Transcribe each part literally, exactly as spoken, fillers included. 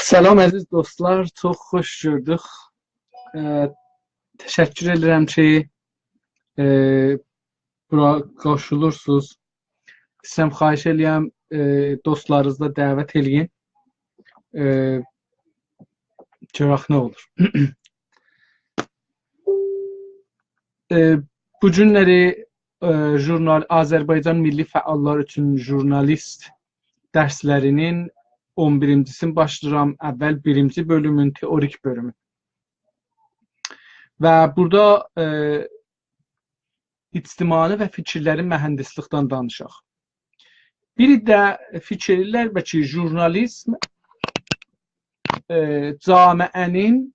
سلام عزیز دوستلار، چوخ خوش گؤردوک. ائ، تشکر ائدیرم کی، ائ، بورا قوشولورسونوز. ایسته‌ییرم خواهش ائله‌یم، ائ، دوستلارینیزی دا دعوت ائله‌یین. ائ، گؤرک نه اولور. ائ، بو گونلری، ائ، ژورنال-، آذربایجان میللی فعاللار اوچون ژورنالیست درسلرینین اون بیرینجیسینی باشلاییرام. اول بیرینجی بؤلومون، تئوریک بؤلومو. و بورادا، ائ، اجتماعی و فیکیرلرین مهندسلیکدن دانیشاق. بیری ده فیکیر ائله‌ییرلر کی، ژورنالیسم، ائ، جامعه‌نین،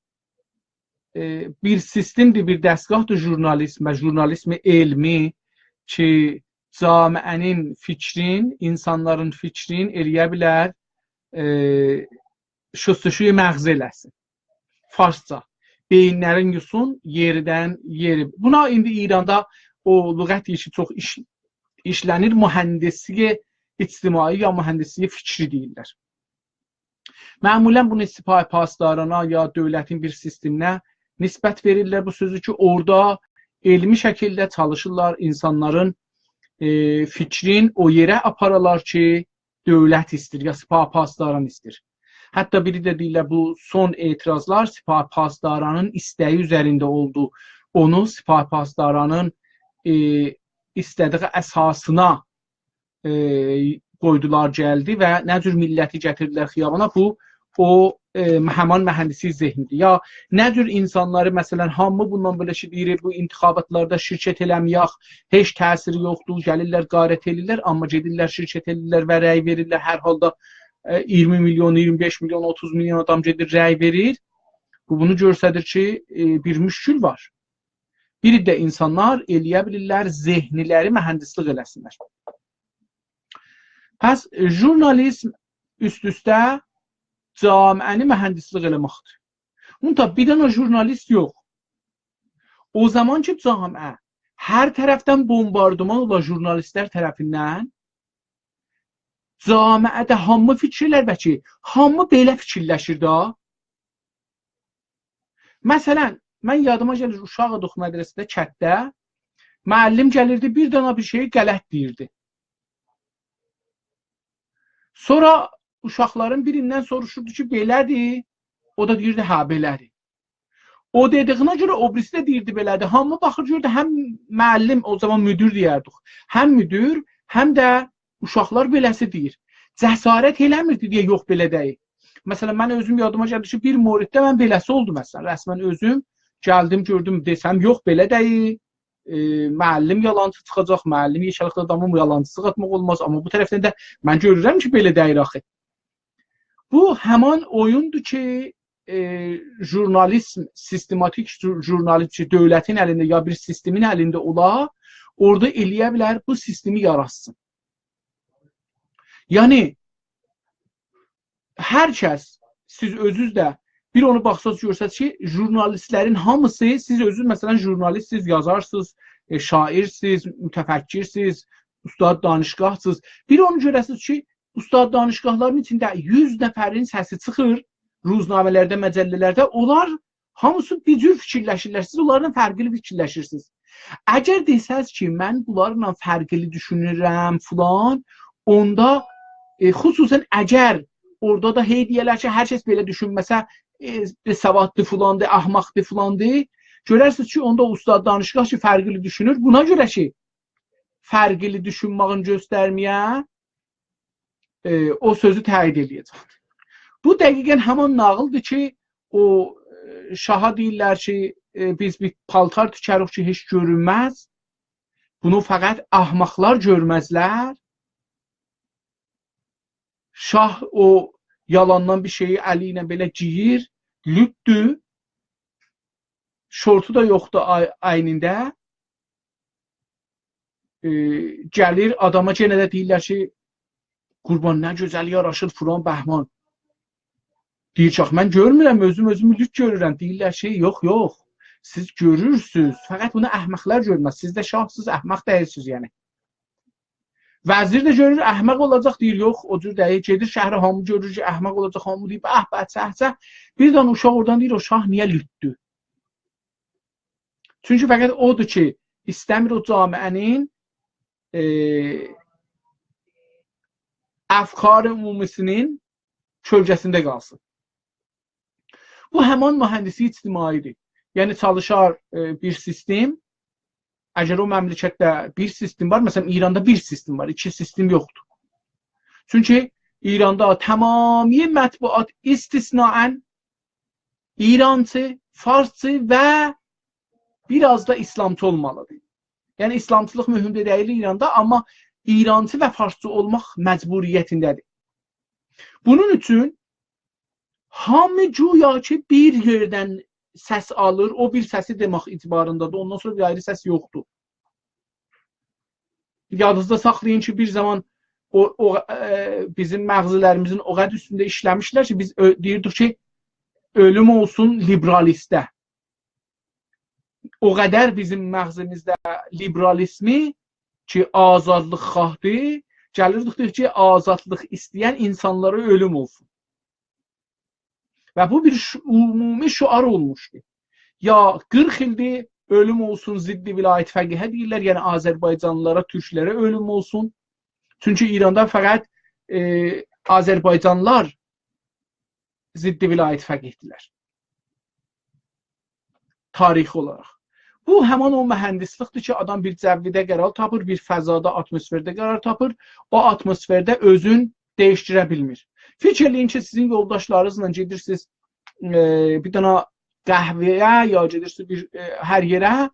ائ، بیر سیستمدیر، بیر دستگاهدیر ژورنالیسم و ژورنالیسم علمی کی، جامعه‌نین فیکرین، اینسانلارین فیکرین ائله‌یه بیلر، ائ، شستشوی مغزی ائله‌سین. فارسجا. بئیینلرین یوسون یئریدن یئری. بونا ایندی ایراندا او لغت ایشی چوخ ایش-، ایشله‌نیر. مهندسی اجتماعی یا مهندسی فکری دئییرلر. معمولاً بونو سپاه پاسدارانا یا دؤولتین بیر سیستمینه نسبت وئریرلر بو سؤزو کی، اورادا علمی شکیلده چالیشیرلار، اینسانلارین، ائ، فکرین او یئره آپارالار کی، دؤولت ایستیر، یا سپاه پاسداران ایستیر. حتی بیری ده دئییرلر، بو سون اعتراضلار سپاه پاسدارانین ایسته‌یی اوزرینده اولدو. اونو سپاه پاسدارانین، ائ، ایسته‌دیگی اساسینا، ائ، قویدولار، گلدی و نه جور میللتی گتیردیلر خیابانا، بو او، ائ، همان مهندسی ذهنی‌دیر. یا نه جور اینسانلاری، مثلاً، هامی بوندان بئله شئی دئییر، بو انتخاباتلاردا شرکت ائله‌مه‌یک، هئچ تأثیری یوخدور، گلیرلر، غارت ائله‌ییرلر، آمما گئدیرلر، شرکت ائله‌ییرلر و رأی وئریرلر. هر حالدا، ائ، اییرمی میلیون، اییرمی بئش میلیون، اوتوز میلیون آدام گئدیر، رأی وئریر. بو بونو گؤستریر کی، ائ، بیر مشکل وار. بیر ده اینسانلار ائله‌یه بیلیرلر، ذهنلری مهندسلیک ائله‌سینلر. پس، ائ، ژورنالیسم اوست-اوسته جامعه‌نی مهندسلیک ائله‌مکدیر. اوندا بیر دنه ژورنالیست یوخ. او زامان کی، جامعه هر طرفدن بمباردمان اولا ژورنالیستلر طرفیندن، جامعه‌ده هامی فیکیر ائلر، بلکه هامی بئله فیکیرلشیر ده. مثلاً، من یادیما گلیر، اوشاق ایدیق مدرسه‌ده، کتده، معلم گلیردی، بیر دنه بیر شئیی غلط دئییردی. سونرا اوشاقلارین بیریندن سوروشوردو کی، بئله‌دیر؟ او دا دئییردی، هه، بئله‌دیر. او دئدیگینه گؤره او بیریسی ده دئییردی، بئله‌دیر. هامی باخیر، گؤردو، هم معلم، او زامان مدیر دئیردیک، هم مدیر، هم ده اوشاقلار بئله‌سی دئییر. جسارت ائله‌میردی دئیه، یوخ، بئله دئییل. مثلاً، من اؤزوم یادیما گلیر کی، بیر موردده من بئله‌سی اولدوم، مثلاً، رسماً اؤزوم گلدیم، گؤردوم، دئسم، یوخ، بئله دئییل، ائ، معلم یالانچی چیخاجاق، معلم یئکه‌لیکده آدامین یالانچی چیخارتماق اولماز، آمما بو طرفدن ده من گؤرورم کی، بئله دئییل آخی. بو همان اویوندور کی، ائ، ژورنالیسم، سیستماتیک ژور-، ژورنالیسم کی، دؤولتین الینده یا بیر سیستمین الینده اولا، اورادا ائله‌یه بیلر بو سیستمی یاراتسین. یعنی، هر کس، سیز اؤزونوز ده بیر اونو باخساز گؤرسز کی، ژورنالیستلرین هامیسی، سیز اؤزونوز، مثلاً، ژورنالیستسیز، یازارسیز، ائ، شاعرسیز، متفکرسیز، استاد دانشگاهسیز. بیر اونو گؤره‌سیز کی، استاد دانشگاهلارین ایچینده یوز نفرین سسی چیخیر، روزنامه‌لرده، مجله‌لرده، اونلار هامیسی بیر جور فیکیرلشیرلر، سیز اونلاردان فرقلی فیکیرلشیرسینیز. اگر دئسز کی، من بونلارلا فرقلی دوشونورم، فلان، اوندا، ائ، خصوصاً اگر اورادا دا هئی دئیه‌لر کی، هر کس بئله دوشونمه‌سه، ائ، بی‌سواددی، فلاندی، احمقدی، فلاندی، گؤررسینیز کی، اوندا استاد دانشگاه کی، فرقلی دوشونور، بونا گؤره کی، فرقلی دوشونمه‌یین گؤسترمه‌یه، ائ، او سؤزو تأیید ائله‌یه‌جک. بو دقیقاً همان ناغیلدیر کی، او، ائ، شاها دئییرلر کی، ائ، «بیز بیر پالتار تیکریک کی، هئچ گؤرونمز.» بونو فقط احمقلار گؤرمزلر. شاه او یالاندان بیر شئیی الی ایله بئله گئییر، لوتدور. شورتو دا یوخدور آی-، اینینده. ائ، گلیر آداما، یئنه ده دئییرلر کی، «قوربان، نه گؤزل یاراشیر فلان بهمان.» دئییر کی، «آخی من گؤرمورم، اؤزوم اؤزومو لوت گؤرورم.» دئییرلر کی، «یوخ، یوخ، سیز گؤرورسوز، فقط بونو احمقلار گؤرمز. سیز ده شاهسیز، احمق دئییلسیز، یعنی.» وزیر ده گؤرور، احمق اولاجاق، دئییر، «یوخ، او جور دئییل.» گئدیر شهره، هامی گؤرور کی، احمق اولاجاق، هامی دئییر، «به، به، چه، چه.» بیر دنه اوشاق اورادان دئییر، «او شاه نییه لوتدور؟» چونکی فقط اودور کی، ایسته‌میر او جامعه‌نین، ائ، افکار عمومی‌سینین کؤلگه‌سینده قالسین. بو همان مهندسی اجتماعی‌دیر. یعنی چالیشار، ائ، بیر سیستم، اگر او مملکتده بیر سیستم وار، مثلاً ایراندا بیر سیستم وار، ایکی سیستم یوخدور. چونکی ایراندا تمامی مطبوعات استثناءً ایرانچی، فارسچی و بیر آز دا ایسلامچی اولمالیدیر. یعنی ایسلامچیلیق مهم ده دئییل ایراندا، آمما ایرانچی و فارسچی اولماق مجبوریتینده‌دیر. بونون اوچون هامی گویا کی، بیر یئردن سس آلیر، او بیر سسی دئمک اعتباریندادیر. اوندان سونرا بیر آیری سس یوخدور. یادینیزدا ساخلایین کی، بیر زامان او، او، ائ، بیزیم مغزلریمیزین او قدر اوستونده ایشله‌میشلر کی، بیز اؤ-، دئییردیک کی، اؤلوم اولسون لیبرالیسته. او قدر بیزیم مغزیمیزده لیبرالیسمی کی، آزادلیق‌خواهدیر، گلیردیک، دئییر کی، آزادلیق ایسته‌ین اینسانلارا اؤلوم اولسون. و بو بیر ش-، عمومی شعار اولموشدو. یا قیرخ ایلدیر اؤلوم اولسون ضد ولایت فقیهه دئییرلر، یعنی آذربایجانلیلارا، تورکلره اؤلوم اولسون. چونکی ایراندا فقط، ائ، آذربایجانلیلار ضد ولایت فقیه‌دیرلر. تاریخی اولاراق. بو همان او مهندسلیکدیر کی، آدام بیر جوّده قرار تاپیر، بیر فضادا، آتموسفرده قرار تاپیر. او آتموسفرده اؤزون دییشدیره بیلمیر. فیکیر ائله‌یین کی، سیزین یولداشلارینیزلا گئدیرسینیز، ائ، بیر دنه قهوه‌یه یا گئدیرسینیز بیر، ائ، هر یئره،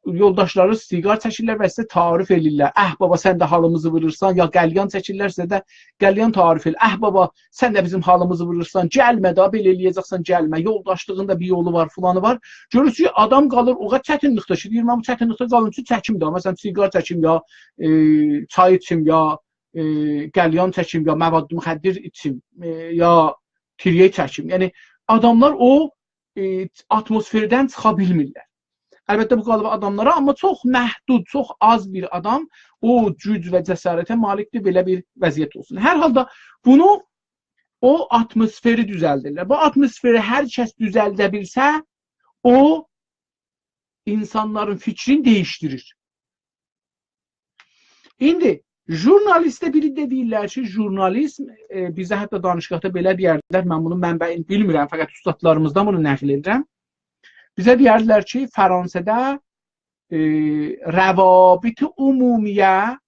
یولداشلارینیز سیگار چکیرلر و سیزه تعارف ائله‌ییرلر. «اه بابا، سن ده حالیمیزی وورورسان»، یا قلیان چکیرلر سیزه ده قلیان تعارف ائله‌ییر. «اه بابا، سن ده بیزیم حالیمیزی وورورسان، گلمه دا، بئله ائله‌یه‌جکسن، گلمه. یولداشلیغین دا بیر یولو وار، فلانی وار.» گؤرورسونوز کی، آدام قالیر او قدر چتینلیکده کی، دئییر، «من بو چتینلیکده قالیم اوچون چکیم ده، مثلاً، سیگار چکیم یا، ائ، چای ایچیم یا، ائ، قلیان چکیم یا، مواد مخدر ایچیم، ائ، یا تریاک چکیم.» یعنی، آداملار او، ائ، آتموسفردن چیخا بیلمیرلر. البته، بو قالیب آداملارا، آمما چوخ محدود، چوخ آز بیر آدام او گوج و جسارته مالیکدیر، بئله بیر وضعیت اولسون. هر حالدا بونو، او آتموسفری دوزلدیرلر. بو آتموسفری هر کس دوزلده بیلسه، او اینسانلارین فیکرینی دییشدیریر. ایندی ژورنالیسته بیری ده دئییرلر کی، ژورنالیسم، ائ، بیزه حتی دانشگاهدا بئله دئیردیلر، من بونون منبعینی بیلمیرم، فقط اوستادلاریمیزدان بونو نقل ائدیرم. بیزه دئیردیلر کی، فرانسه‌ده، ائ، روابط عمومیه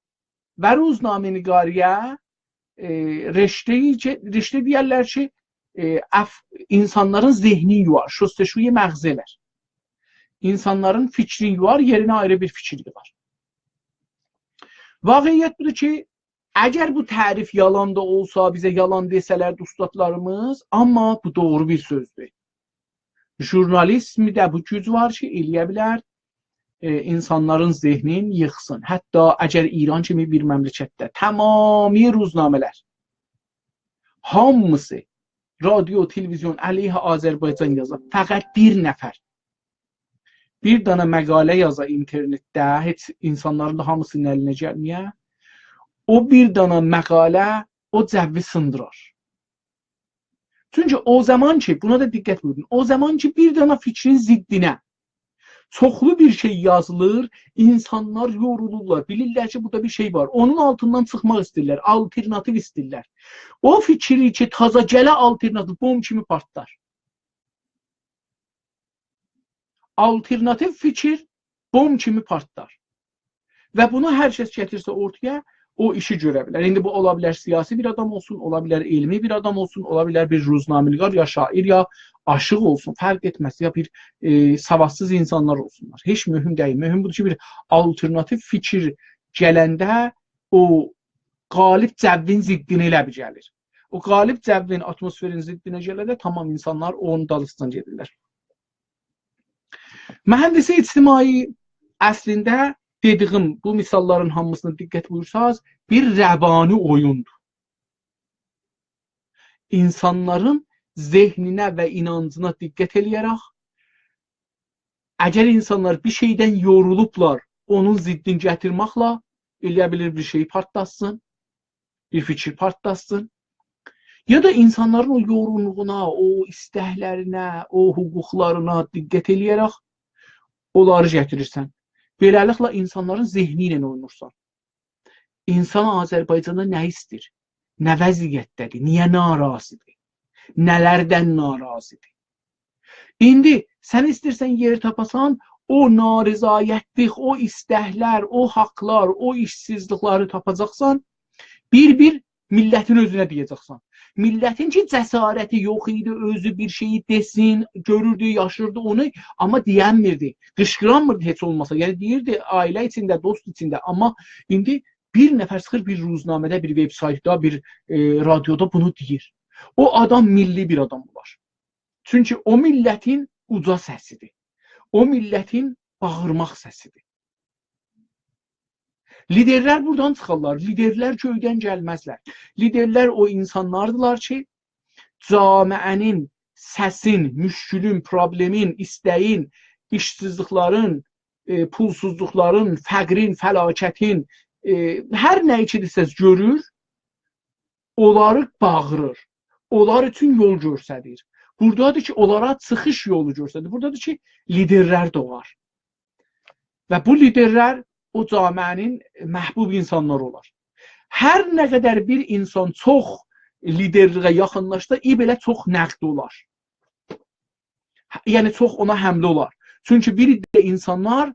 و روزنامه‌نگاری‌یه، ائ، رشته‌ای کی، رشته دئیرلر کی، ائ، اف-، اینسانلارین ذهنین یووار، شستشوی مغز ائلر. اینسانلارین فیکرین یووار، یئرینه آیری بیر فیکیر ییغار. واقعیت بودور کی، اگر بو تعریف یالان دا اولسا، بیزه یالان دئسه‌لر ده اوستادلاریمیز، آمما بو دوغرو بیر سؤزدور. ژورنالیسمده بو گوج وار کی، ائله‌یه بیلر، ائ، اینسانلارین ذهنین ییخسین. حتی اگر ایران کیمی بیر مملکتده تمامی روزنامه‌لر، هامیسی رادیو، تلویزیون علیه آذربایجان یازا، فقط بیر نفر بیر دنه مقاله یازا اینترنتده، هئچ اینسانلارین دا هامیسینین الینه گلمه‌یه، او بیر دنه مقاله او جوّی سیندیرار. چونکی او زامان کی، بونا دا دقت بویورون، او زامان کی، بیر دنه فیکرین ضدینه چوخلو بیر شئی یازیلیر، اینسانلار یورولورلار، بیلیرلر کی، بورادا بیر شئی وار. اونون آلتیندان چیخماق ایسته‌ییرلر، آلترناتیو ایسته‌ییرلر. او فیکری کی، تازا گله آلترناتیو، بوم کیمی پارتلار. آلترناتیو فیکیر بوم کیمی پارتلار. و بونو هر کس گتیرسه اورتایا، او ایشی گؤره بیلر. ایندی بو اولا بیلر سیاسی بیر آدام اولسون، اولا بیلر علمی بیر آدام اولسون، اولا بیلر بیر روزنامه‌نگار، یا شاعر، یا عاشیق اولسون، فرق ائتمز، یا بیر، ائ، سوادسیز اینسانلار اولسونلار. هئچ مهم دئییل. مهم بودور کی، بیر آلترناتیو فیکیر گلنده او غالب جوین ضدینه ائله بیل گلیر. او غالب جوین، آتموسفرین ضدینه گلنده تمام اینسانلار اونون دالیسیجان گئدیرلر. مهندسی اجتماعی اصلینده دئدیگیم بو مثاللارین هامیسینا دقت بویورساز، بیر روانی اویوندور. اینسانلارین ذهنینه و اینانجینا دقت ائله‌یه‌رک، اگر اینسانلار بیر شئیدن یورولوبلار، اونون ضدینی گتیرمکله ائلیه بیلیر بیر شئیی پارتلاتسین، بیر فیکیر پارتلاتسین. یا دا اینسانلارین او یورغونلوغونا، او ایستکلرینه، او حقوقلارینا دقت ائله‌یه‌رک اونلاری گتیریرسن. بئله‌لیکله اینسانلارین ذهنی ایله اوینورسان. اینسان آذربایجاندا نه ایسته‌ییر؟ نه وضعیتده‌دیر؟ نییه ناراضی‌دیر؟ نه‌لردن ناراضی‌دیر؟ ایندی سن ایسته‌ییرسن یئر تاپاسان، او نارضایتلیک، او ایستکلر، او حاقلار، او ایشسیزلیکلری تاپاجاقسان، بیر-بیر میللتین اؤزونه دئیه‌جکسن. میللتین کی، جسارتی یوخ ایدی، اؤزو بیر شئیی دئسین، گؤروردو، یاشیردی اونو، آمما دئینمیردی، قیشقیرانمیردی هئچ اولماسا. یعنی دئییردی عائله ایچینده، دوست ایچینده، آمما ایندی بیر نفر چیخیر بیر روزنامه‌ده، بیر وب‌سایتدا، بیر، ائ، رادیودا بونو دئییر. او آدام میللی بیر آدام اولار. چونکی او میللتین اوجا سسی‌دیر. او میللتین باغیرماق سسی‌دیر. لیدرلر بورادان چیخارلار. لیدرلر گؤیدن گلمزلر. لیدرلر او اینسانلاردیلار کی، جامعه‌نین سسین، مشکلین، پروبلئمین، ایسته‌یین، ایشسیزلیکلرین، ائ، پولسوزلوقلارین، فقرین، فلاکتین، ائ، هر نه ایچیدیرسه گؤرور، اونلاری باغیریر، اونلار اوچون یول گؤستریر. بورادادیر کی، اونلارا چیخیش یولو گؤستریر. بورادادیر کی، لیدرلر دوغار. و بو لیدرلر او جامعه‌نین محبوب اینسانلاری اولار. هر نه قدر بیر اینسان چوخ لیدرلیگه یاخینلاشسا، ای بئله چوخ نقد اولار. یعنی، چوخ اونا حمله اولار. چونکی بیر عده اینسانلار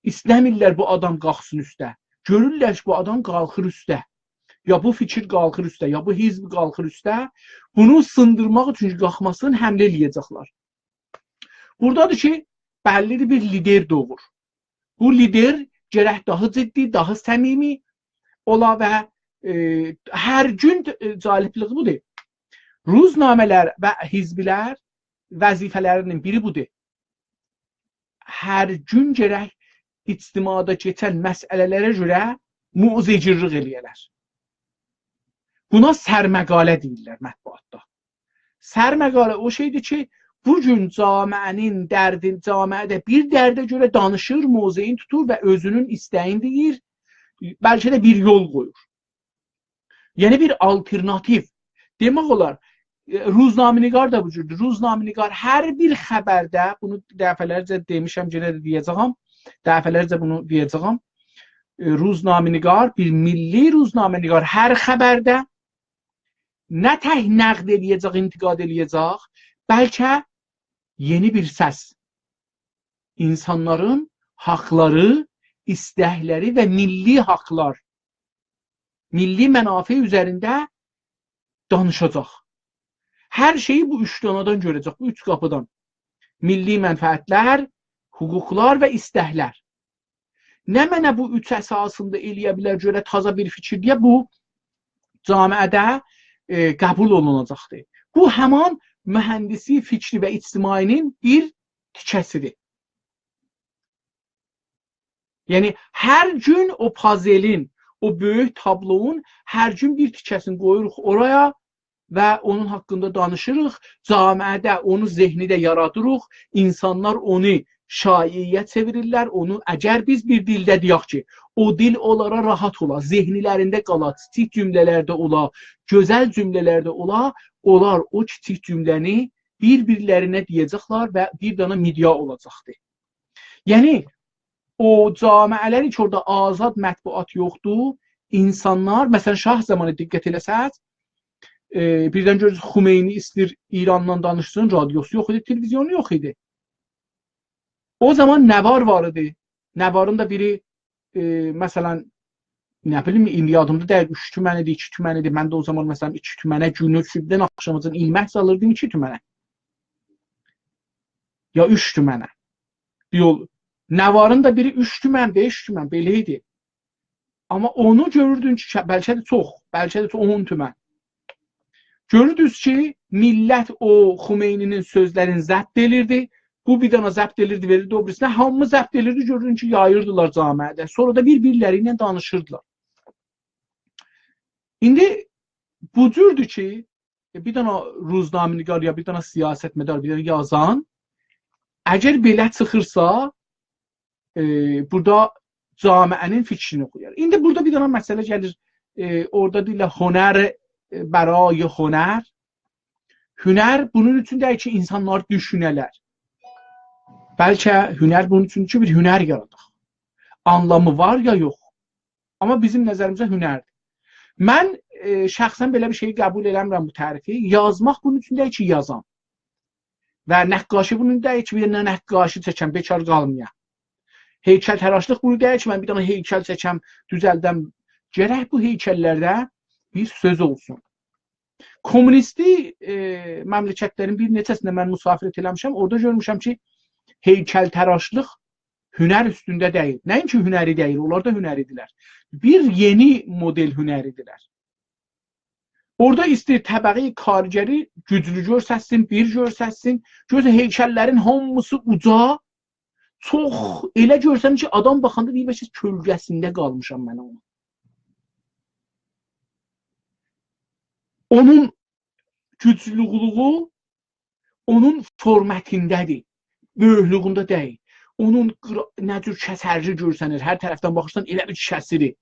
ایسته‌میرلر بو آدام قالخسین اوسته. گؤرورلر کی، بو آدام قالخیر اوسته. یا بو فیکیر قالخیر اوسته، یا بو حزب قالخیر اوسته. بونو سیندیرماق اوچون کی، قالخماسین، حمله ائله‌یه‌جکلر. بورادادیر کی، بللی‌دیر، بیر لیدر دوغور. بو لیدر گرک داها جدی، داها صمیمی اولا و، ائ، هر گون، ائ، جالبلیگی بودور. روزنامه‌لر و حزبلر وظیفه‌لرینین بیری بودور. هر گون گرک اجتماعدا کئچن مسئله‌لره گؤره موضع‌گیرلیک ائله‌یه‌لر. بونا سرمقاله دئییرلر مطبوعاتدا. سرمقاله او شئی‌دیر کی، بو گون جامعه‌نین دردین، جامعه‌ده بیر درده گؤره دانیشیر، موضعین توتور و اؤزونون ایسته‌یینی دئییر، بلکه ده بیر یول قویور. یعنی بیر آلترناتیو. دئمک اولار، ائ، روزنامه‌نگار دا بو جوردور. روزنامه‌نگار هر بیر خبرده، بونو دفعه‌لرجه دئمیشم، یئنه ده دئیه‌جه‌یم، دفعه‌لرجه بونو دئیه‌جه‌یم. ائ، روزنامه‌نگار، بیر میللی روزنامه‌نگار هر خبرده نه تک نقد ائله‌یه‌جک، انتقاد ائله‌یه‌جک، بلکه یئنی بیر سس. اینسانلارین حاقلاری، ایستکلری و میللی حاقلار، میللی منافع اوزرینده دانیشاجاق. هر شئیی بو اوچ دانادان گؤره‌جک، بو اوچ قاپیدان. میللی منفعتلر، حقوقلار و ایستکلر. نمنه بو اوچ اساسیندا ائله‌یه بیلر گؤره تازا بیر فیکیر دئیه، بو جامعه‌ده، ائ، قبول اولوناجاقدیر. بو همان مهندسی فکری و اجتماعی‌نین بیر تیکه‌سی‌دیر. یعنی، هر گون او پازلین، او بؤیوک تابلونون هر گون بیر تیکه‌سینی قویوروق اورایا و اونون حاقیندا دانیشیریق، جامعه‌ده اونو ذهنیده یارادیریق، اینسانلار اونو شایعه‌یه چئویریرلر، اونو، اگر بیز بیر دیلده دئیک کی، او دیل اونلارا راحت اولا، ذهنلرینده قالا، کیچیک جمله‌لرده اولا، گؤزل جمله‌لرده اولا، اونلار او کیچیک جمله‌نی بیر-بیرلرینه دئیه‌جکلر و بیر دنه مئدیا اولاجاقدیر. یعنی، او جامعه‌لر کی، اورادا آزاد مطبوعات یوخدور، اینسانلار، مثلا، شاه زامانی دقت ائله‌سز، ائ، بیردن گؤرورسونوز، خمینی ایسته‌ییر ایراندان دانیشسین، رادیوسو یوخ ایدی، تلویزیونو یوخ ایدی. او زامان نوار وار ایدی. نوارین دا بیری، ائ، مثلا، نه بیلیم، ایندی یادیمدا دئییل، اوچ تومن ایدی، ایکی تومن ایدی. من ده او زامان، مثلا، ایکی تومنه گونو صبحدن آخشاماجان ایلمک سالیردیم، ایکی تومنه. یا اوچ تومنه. یول، ناوارین دا بیری اوچ تومن، بئش تومن، بئله ایدی. آمما اونو گؤروردون کی، بلکه ده چوخ، بلکه ده چوخ، اون تومن. گؤروردونوز کی، میللت او خمینی‌نین سؤزلرینی ضبط ائلیردی. بو بیر دانا ضبط ائلیردی، وئریردی او بیریسینه. هامی ضبط ائلیردی، گؤروردون کی، یاییردیلار جامعه‌ده. سونرا دا بیر-بیرلری ایله دانیشیردیلار. ایندی بو جوردور کی، بیر دانا روزنامه‌نگار یا بیر دانا سیاستمدار، بیر دانا یازان، اگر بئله چیخیرسا، ائ، بورادا جامعه‌نین فیکرینی اوخویار. ایندی بورادا بیر دانا مسئله گلیر. ائ، اورادا دئییرلر، هنر، ائ، برای هنر. هنر بونون اوچون دئییل کی، اینسانلار دوشونه‌لر. بلکه هنر بونون اوچون کی، بیر هنر یاراداق. آنلامی وار یا یوخ. آمما بیزیم نظریمیزده هنردیر. من، ائ، شخصا بئله بیر شئیی قبول ائله‌میرم، بو تعریفی. یازماق بونون اوچون دئییل کی، یازام. و نقاشی بونون دئییل کی، بیر دنه نقاشی چکم، بیکار قالمایام. هیکل‌تراشلیق بونو دئییل کی، من بیر دنه هیکل چکم، دوزلدم. گرک بو هیکل‌لرده بیر سؤز اولسون. کمونیستی، ائ، مملکت‌لرین بیر نئچه‌سینده من مسافرت ائله‌میشم، اورادا گؤرموشم کی، هیکل‌تراشلیق هنر اوستونده دئییل. نه‌اینکی هنری دئییل، اونلار دا هنری‌دیرلر. بیر یئنی مدل هنری‌دیرلر. اورادا ایسته‌ییر طبقه‌ی کارگری گوجلو گؤرستسین، بیر گؤرستسین. گؤرسن هیکل‌لرین هامیسی اوجا، چوخ، ائله گؤرسن کی، آدام باخاندا دئییر، «بس کؤلگه‌سینده قالمیشام من اونون.» اونون گوجلولوگو اونون فورماتینده‌دیر، بؤیوکلوگونده دئییل. اونون قیرا-، نه جور کسرلی گؤرسنیر، هر طرفدن باخیرسان، ائله بیل کسیری.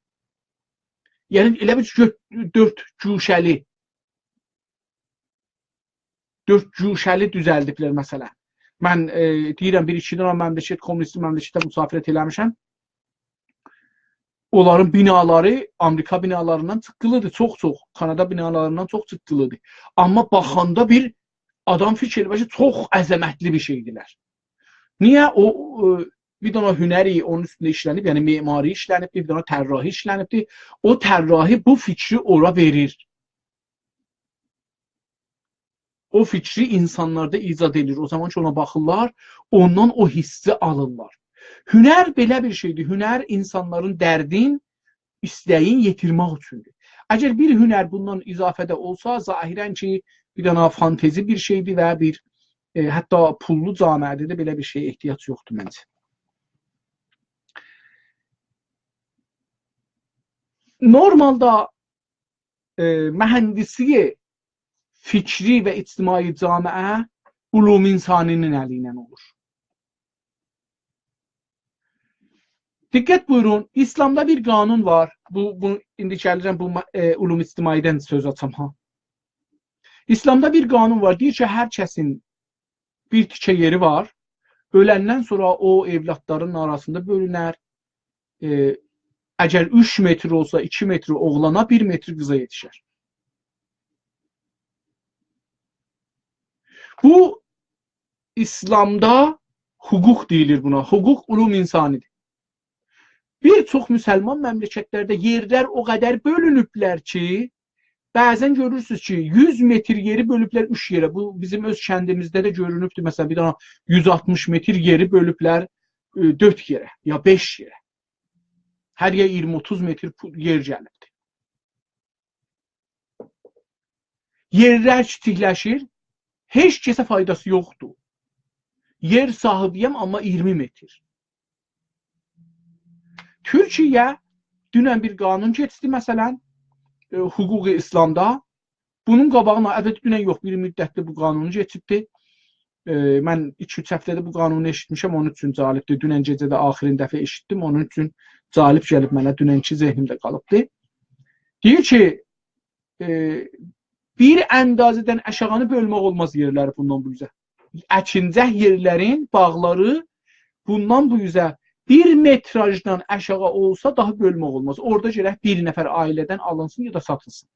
یعنی، ائله بیل گؤ-، دؤرد گوشه‌لی، دؤرد گوشه‌لی دوزلدیبلر، مثلا. من، ائ، دئییرم، بیر-ایکی دنه مملکت، کمونیستی مملکته مسافرت ائله‌میشم. اونلارین بینالاری آمریکا بینالاریندان جیققیلی‌دیر، چوخ-چوخ. کانادا بینالاریندان چوخ جیققیلی‌دیر. آمما باخاندا بیر آدام فیکیر ائله‌ییر کی، چوخ عظمتلی بیر شئی‌دیرلر. نییه؟ او، ائ، بیر دنه هنری اونون اوستونده ایشله‌نیب، یعنی معماری ایشله‌نیب، بیر دنه طراحی ایشله‌نیبدیر. او طراحی بو فیکری اورا وئریر. او فیکری اینسانلاردا ایجاد ائدیر. او زامان کی، اونا باخیرلار، اوندان او حسی آلیرلار. هنر بئله بیر شئی‌دیر. هنر اینسانلارین دردین، ایسته‌یین یئتیرمک اوچوندور. اگر بیر هنر بوندان اضافه‌ده اولسا، ظاهرا کی، بیر دنه فانتزی بیر شئی‌دیر و بیر، ائ، حتی پوللو جامعه‌ده ده بئله بیر شئیه احتیاج یوخدور منجه. نورمالدا، ائ، مهندسی فکری و اجتماعی جامعه علوم انسانی‌نین الی ایله اولور. دقت بویورون، ایسلامدا بیر قانون وار. بو، بو، ایندی گلیرم بو ما-، ائ، علوم اجتماعی‌دن سؤز آچام ها. ایسلامدا بیر قانون وار، دئییر کی، هر کسین بیر تیکه یئری وار. اؤلندن سونرا او اولادلارین آراسیندا بؤلونر. ائ، اگر اوچ متر اولسا، ایکی متر اوغلانا، بیر متر قیزا یئتیشر. بو، ایسلامدا حقوق دئییلیر بونا. حقوق علوم انسانی‌دیر. بیر چوخ مسلمان مملکت‌لرده یئرلر او قدر بؤلونوبلر کی، بعضا گؤرورسونوز کی، یوز متر یئری بؤلوبلر اوچ یئره. بو، بیزیم اؤز کندیمیزده ده گؤرونوبدور. مثلا، بیر دنه یوز آلتمیش متر یئری بؤلوبلر، ائ، دؤرد یئره، یا بئش یئره. هر یئر اییرمی اوتوز متر پو-، یئر گلیبدیر. یئرلر کیچیکلشیر، هئچ کسه فایداسی یوخدور. یئر صاحیبی‌یم، آمما اییرمی متر. تورکیه دونن بیر قانون کئچدی، مثلا، ائ، حقوق ایسلامدا. بونون قاباغینا، البته، دونن یوخ، بیر مدتدیر بو قانونو کئچیبدی. ائ، من ایکی-اوچ هفته‌دیر بو قانونو ائشیتمیشم، اونون اوچون جالبدیر. دونن گئجه ده آخرین دفعه ائشیتدیم، اونون اوچون جالب گلیب منه، دوننکی ذهنیمده قالیبدی. دئییر کی، ائ، بیر اندازه‌دن آشاغینی بؤلمک اولماز یئرلری بوندان بو اوزه. اکینجک یئرلرین باغلاری بوندان بو اوزه بیر متراژدان آشاغی اولسا، داها بؤلمک اولماز. اورادا گرک بیر نفر عائله‌دن آلینسین یا دا ساتیلسین.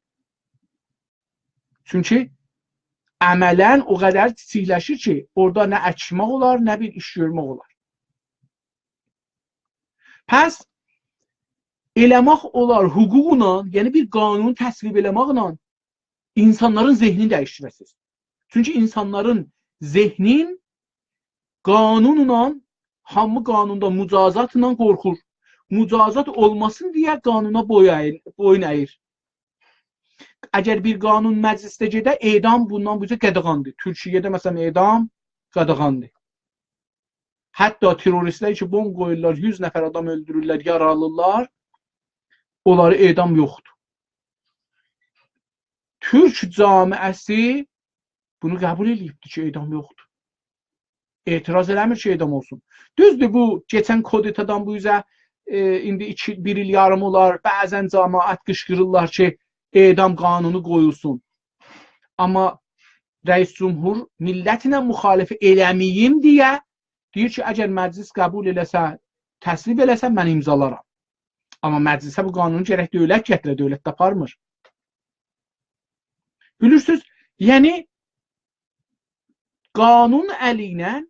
چونکی عملا او قدر کیچیکلشیر کی، اورادا نه اکمک اولار، نه بیر ایش گؤرمک اولار. پس ائله‌مک اولار حقوقلا، یعنی بیر قانون تصویب ائله‌مکله اینسانلارین ذهنینی دییشدیره‌سینیز. چونکی اینسانلارین ذهنین قانونلا، هامی قانوندا مجازاتلا قورخور. مجازات اولماسین دئیه قانونا بوی اَییر، بویون اَییر. اگر بیر قانون مجلسده گئده، اعدام بوندان بو اوزه قاداغاندیر. تورکیه‌ده، مثلا، اعدام قاداغاندیر. حتی تروریستلر کی، بمب قویورلار، یوز نفر آدام اؤلدورورلر، یارالیرلار، اونلارا اعدام یوخدور. تورک جامعه‌سی بونو قبول ائله‌ییبدیر کی، اعدام یوخدور. اعتراض ائله‌میر کی، اعدام اولسون. دوزدور، بو کئچن کودتادان بو اوزه، ائ، ایندی ایکی، بیر ایل یاریم اولار، بعضا جماعت قیشقیریرلار کی، اعدام قانونو قویولسون. آمما رئیس جمهور میللتله مخالفت ائله‌مه‌ییم دئیه دئییر کی، اگر مجلس قبول ائله‌سه، تصویب ائله‌سه، من امضالارام. آمما مجلسه بو قانونو گرک دؤولت گتیره، دؤولت ده آپارمیر. بیلیرسینیز، یعنی قانون الی ایله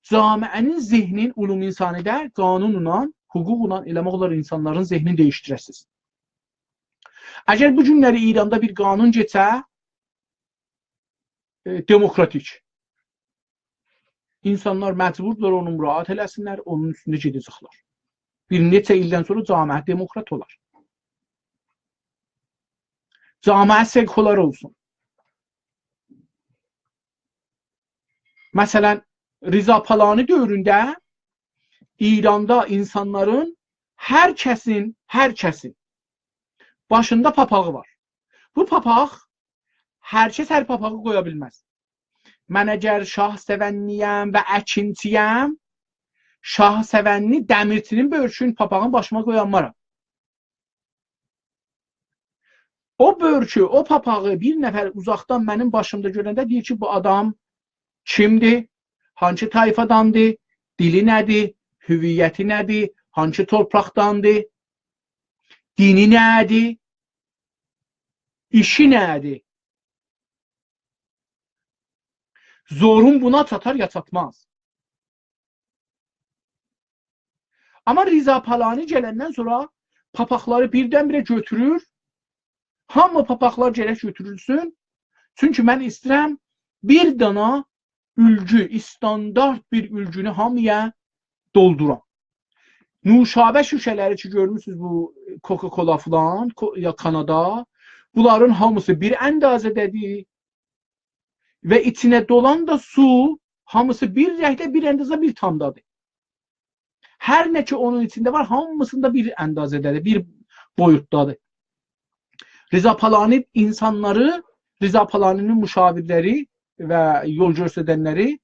جامعه‌نین ذهنین، علوم انسانی‌ده قانونلا، حقوقلا ائله‌مک اولار اینسانلارین ذهنینی دییشدیره‌سینیز. اگر بو گونلری ایراندا بیر قانون کئچه، ائ، دموکراتیک، اینسانلار مجبوردولار اونو مراعات ائله‌سینلر، اونون اوستونده گئده‌جکلر. بیر نئچه ایلدن سونرا جامعه دموکرات اولار. جامعه سکولار اولسون. مثلا، رضا پالانی دؤورونده ایراندا اینسانلارین، هر کسین، هر کسین باشیندا پاپاغی وار. بو پاپاق، هر کس هر پاپاغی قویا بیلمز. من اگر شاه‌سئونلی‌یم و اکینچی‌یم، شاه‌سئونلی دمیرچی‌نین بؤرکون پاپاغین باشیما قویانمارام. او بؤرکو، او پاپاغی بیر نفر اوزاقدان منیم باشیمدا گؤرنده دئییر کی، بو آدام کیمدیر، هانسی طایفاداندیر، دیلی نه‌دیر، هویتی نه‌دیر، هانسی تورپاقداندیر، دینی نه‌دیر، ایشی نه‌دیر؟ زورون بونا چاتار یا چاتماز؟ آمما رضا پالانی گلندن سونرا پاپاقلاری بیردن-بیره گؤتورور. هامی پاپاقلار گرک گؤتورولسون. چونکی من ایسته‌ییرم بیر دانا اولگو، استاندارد بیر اولگونو هامی‌یا دولدورام. نوشابه شوشه‌لری کی، گؤرموسونوز بو کوکاکولا فلان، کو-، یا کانادا، بونلارین هامیسی بیر اندازه‌ده‌دیر. و ایچینه دولان دا سو، هامیسی بیر رنگده، بیر اندازه، بیر تامدادیر. هر نه کی اونون ایچینده وار، هامیسیندا بیر اندازه‌ده‌دیر، بیر بویوتدادیر. رضا پالانی اینسانلاری، رضا پالانی‌نین مشاورلری و یول گؤسترنلری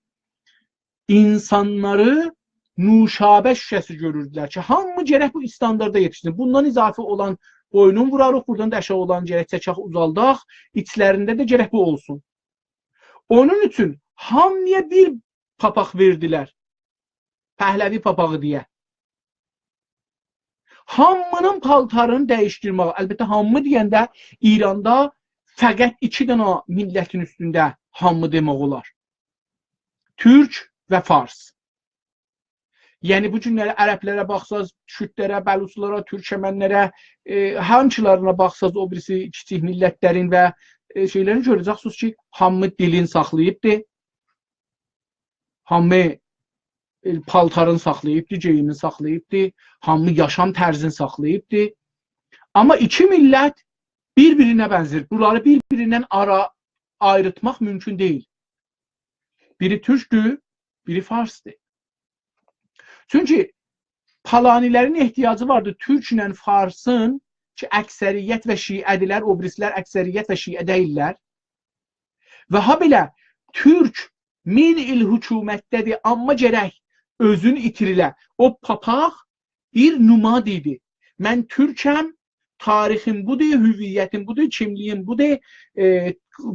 اینسانلاری نوشابه شوشه‌سی گؤروردولر کی، هامی گرک بو استانداردا یئتیشسین. بوندان اضافه اولان بوینون ووراریق، بوردان دا آشاغی اولان گرک چکک، اوزالداق، ایچلرینده ده گرک بو اولسون. اونون اوچون هامی‌یا بیر پاپاق وئردیلر. پهلوی پاپاغی دئیه. هامی‌نین پالتارینی دییشدیرمک. البته، هامی دئینده ایراندا فقط ایکی دنه میللتین اوستونده هامی دئمک اولار. تورک و فارس. یعنی، بو گونلری عربلره باخساز، کوردلره، بلوچلارا، تورکمنلره، ائ، هانسیلارینا باخساز، او بیریسی کیچیک میللتلرین و، ائ، شئیلرین گؤره‌جکسینیز کی، هامی دیلین ساخلاییبدی. هامی، ائ، پالتارین ساخلاییبدی، گئییمین ساخلاییبدی. هامی یاشام طرزین ساخلاییبدی. آمما ایکی میللت بیر-بیرینه بنزیر. بونلاری بیر-بیریندن آرا آییرتماق مومکون دئییل. بیری تورکدور، بیری فارسدیر. چونکی پالانی‌لرین احتیاجی واردی تورکله فارسین کی، اکثریت و شیعه‌دیرلر، او بیریسی‌لر اکثریت و شیعه دئییللر. و هابئله تورک مین ایل حکومتده‌دیر، آمما گرک اؤزون ایتیریله. او پاپاق بیر نماد ایدی. من تورکم، تاریخیم بودور، هویتیم بودور، کیملیگیم بودور، ائ،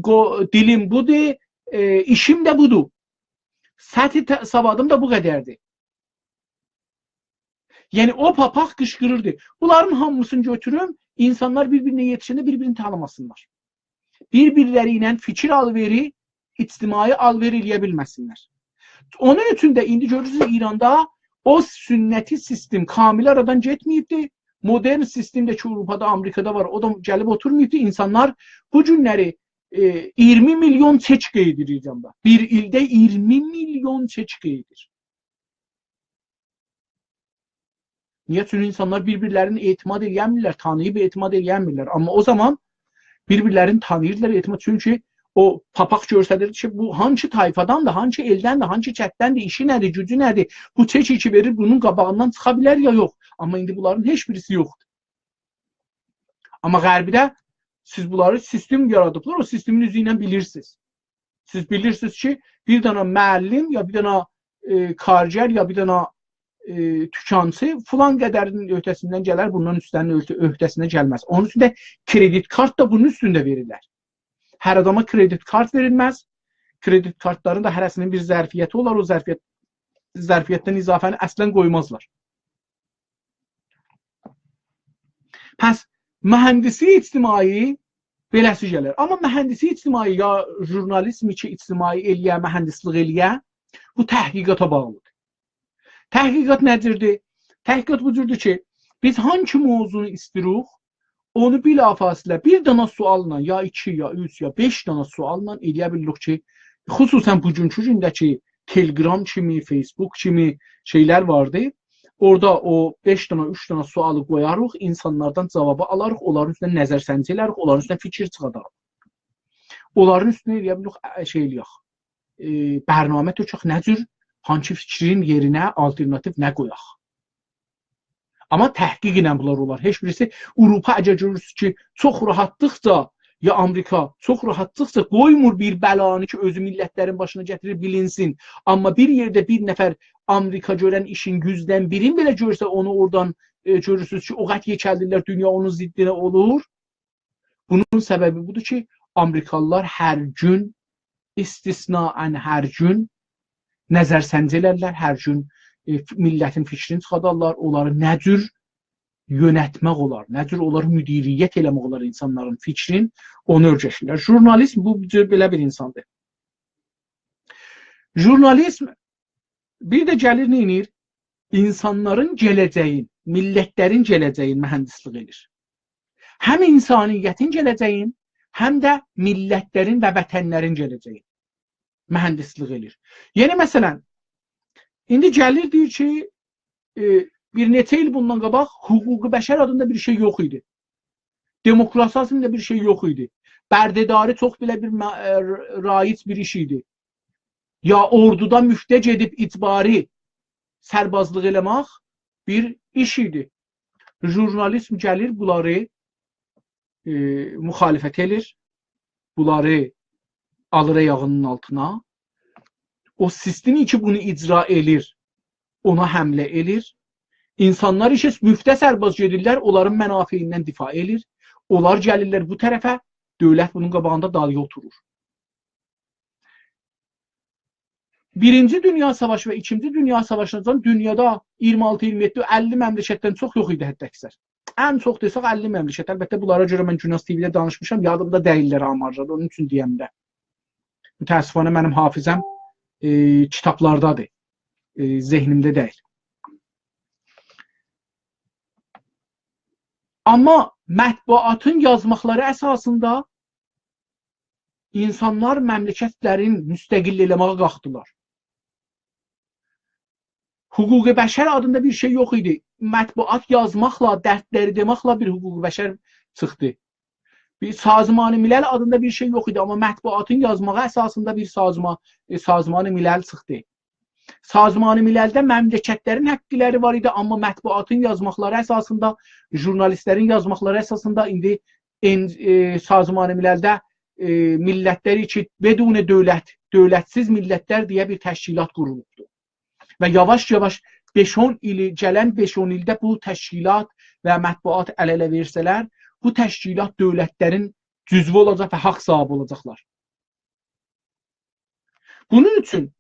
قو-، دیلیم بودور، ائ، ایشیم ده بودور. سطح ت-، سوادیم دا بو قدردیر. یعنی، او پاپاق قیشقیریردی: «بونلارین هامیسینی گؤتوروم، اینسانلار بیر-بیرینه یئتیشنده بیر-بیرینی تانیماسینلار. بیر-بیرلری ایله فیکیر آل‌وئری، اجتماعی آل‌وئر ائله‌یه بیلمه‌سینلر.» اونون اوچون ده ایندی گؤرورسونوز، ایراندا او سنتی سیستم کامل آرادان گئتمه‌ییبدی. مدرن سیستم ده کی، آوروپادا، آمریکادا وار، او دا گلیب اوتورماییبدی. اینسانلار بو گونلری، ائ، اییرمی میلیون چک قئییدیر ایراندا. بیر ایلده اییرمی میلیون چک قئییدیر. نییه؟ چونکی اینسانلار بیر-بیرلرینه اعتماد ائله‌یه‌میرلر، تانیییب اعتماد ائله‌یه‌میرلر. آمما او زامان بیر-بیرلرینی تانیییردیلار، اعتماد. چونکی او پاپاق گؤستریر کی، بو هانسی طایفاداندیر، هانسی ائلدندیر، هانسی کتدندیر، ایشی نه‌دیر، گوجو نه‌دیر، بو چک کی وئریر، بونون قاباغیندان چیخا بیلر یا یوخ. آمما ایندی بونلارین هئچ بیریسی یوخدور. آمما غربیده سیز بونلاری سیستم یارادیبلار، او سیستمین اوزو ایله بیلیرسینیز. سیز بیلیرسینیز کی، بیر دنه معلم یا بیر دنه، ائ، کارگر یا بیر دنه، ائ، توکانچی فلان قدرین عهده‌سیندن گلر، بوندان اوسته‌نین عهده-، عهده‌سینه گلمز. اونون اوچون ده کردیت کارت دا بونون اوستونده وئریلر. هر آداما کردیت کارت وئریلمز. کردیت کارتلارین دا هره‌سینین بیر ظرفیتی اولار. او ظرفیت، ظرفیتدن اضافه‌نی اصلاً قویمازلار. پس مهندسی اجتماعی بئله‌سی گلیر. آمما مهندسی اجتماعی یا ژورنالیسم کی اجتماعی ائله‌یه، مهندسلیک ائله‌یه، بو تحقیقاتا باغلیدیر. تحقیقات نه جوردور؟ تحقیقات بو جوردور کی، بیز هانسی موضوعنو ایسته‌ییریک، اونو بلافاصله بیر دنه سؤاللا، یا ایکی، یا اوچ، یا بئش دنه سؤاللا ائله‌یه بیلیریک کی، خصوصاً بوگونکو گونده کی، تلگرام کیمی، فیسبوک کیمی شئیلر واردی. اورادا او بئش دنه، اوچ دنه سؤالی قویاریق، اینسانلاردان جاوابی آلاریق، اونلارین اوستونده نظرسنجی ائلریک، اونلارین اوستونده فیکیر چیخارداریق. اونلارین اوستونه ائله‌یه بیلیریک، ائ، شئی ائله‌یک، ائ، برنامه تؤکک، نه جور، هانسی فیکرین یئرینه آلترناتیو نه قویاق. آمما تحقیق ایله بونلار اولار. هئچ بیریسی، آوروپا اگر گؤرورسونوز کی، چوخ راحاتلیقجا، یا آمریکا چوخ راحاتلیقجا قویمور بیر بلانی کی، اؤزو میللتلرین باشینا گتیریر، بیلینسین. آمما بیر یئرده بیر نفر آمریکا گؤرن ایشین یوزدن بیرین بئله گؤرسه، اونو اورادان، ائ، گؤرورسونوز کی، او قدر یئکه‌لدیرلر، دونیا اونون ضدینه اولور. بونون سببی بودور کی، آمریکالیلار هر گون، استثناءً هر گون نظرسنجی ائلرلر، هر گون، ائ، ف-، میللتین فیکرینی چیخادارلار، اونلاری نه جور یؤنتمک اولار، نه جور اونلاری مدیریت ائله‌مک اولار اینسانلارین فیکرین، اونو اؤیرشیرلر. ژورنالیسم بو جور بئله بیر اینساندیر. ژورنالیسم بیر ده گلیر، نئینیر؟ اینسانلارین گله‌جه‌یین، میللتلرین گله‌جه‌یین مهندسلیک ائدیر. هم انسانیتین گله‌جه‌یین، هم ده میللتلرین و وطنلرین گله‌جه‌یین مهندسلیک ائدیر. یعنی، مثلاً، ایندی گلیر، دئییر کی، ائ، بیر نئچه ایل بوندان قاباق حقوق بشر آدیندا بیر شئی یوخ ایدی. دموکراسی آدیندا بیر شئی یوخ ایدی. برده‌داری چوخ بئله بیر مه-، ائ، رایج بیر ایش ایدی. یا اوردودا مفته گئدیب اجباری سربازلیق ائله‌مک بیر ایش ایدی. ژورنالیسم گلیر، بونلاری، ائ، مخالفت ائلیر، بونلاری آلیر آیاغینین آلتینا. او سیستم کی، بونو اجرا ائلیر، اونا حمله ائلیر. اینسانلار کی مفته سرباز گئدیرلر، اونلارین منافعیندن دفاع ائلیر. اونلار گلیرلر بو طرفه، دؤولت بونون قاباغیندا دالییا اوتورور. بیرینجی دونیا ساواشی و ایکینجی دونیا ساواشیندان دونیادا اییرمی آلتی، اییرمی یئددی، اللی مملکتدن چوخ یوخ ایدی حداکثر. ان چوخ دئسک اللی مملکت. البته، بونلارا گؤره من گوناز تی‌وی‌ده دانیشمیشام، یادیمدا دئییللر آمارلار، اونون اوچون دئیه‌میرم. متأسفانه منیم حافظه‌م، ائ، کیتابلاردادیر، ائ، ذهنیمده دئییل. آمما مطبوعاتین یازماقلاری اساسیندا اینسانلار مملکتلرین مستقل ائله‌مه‌یه قالخدیلار. حقوق بشر آدیندا بیر شئی یوخ ایدی. مطبوعات یازماقلا، دردلری دئمکله بیر حقوق بشر چیخدی. بیر سازمان ملل آدیندا بیر شئی یوخ ایدی، آمما مطبوعاتین یازماغی اساسیندا بیر سازما-، ائ، سازمان ملل چیخدی. سازمان مللده مملکتلرین حقلری وار ایدی، آمما مطبوعاتین یازماقلاری اساسیندا، ژورنالیستلرین یازماقلاری اساسیندا ایندی ان-، ائ، سازمان مللده، ائ، میللتلر اوچون بدون دؤولت، دؤولتسیز میللتلر دئیه بیر تشکیلات قورولوبدور. و یاواش-یاواش بئش-اون ایلی، گلن بئش-اون ایلده بو تشکیلات و مطبوعات ال-اله وئرسه‌لر، بو تشکیلات دؤولتلرین جزوو اولاجاق و حاق صاحیبی اولاجاقلار. بونون اوچون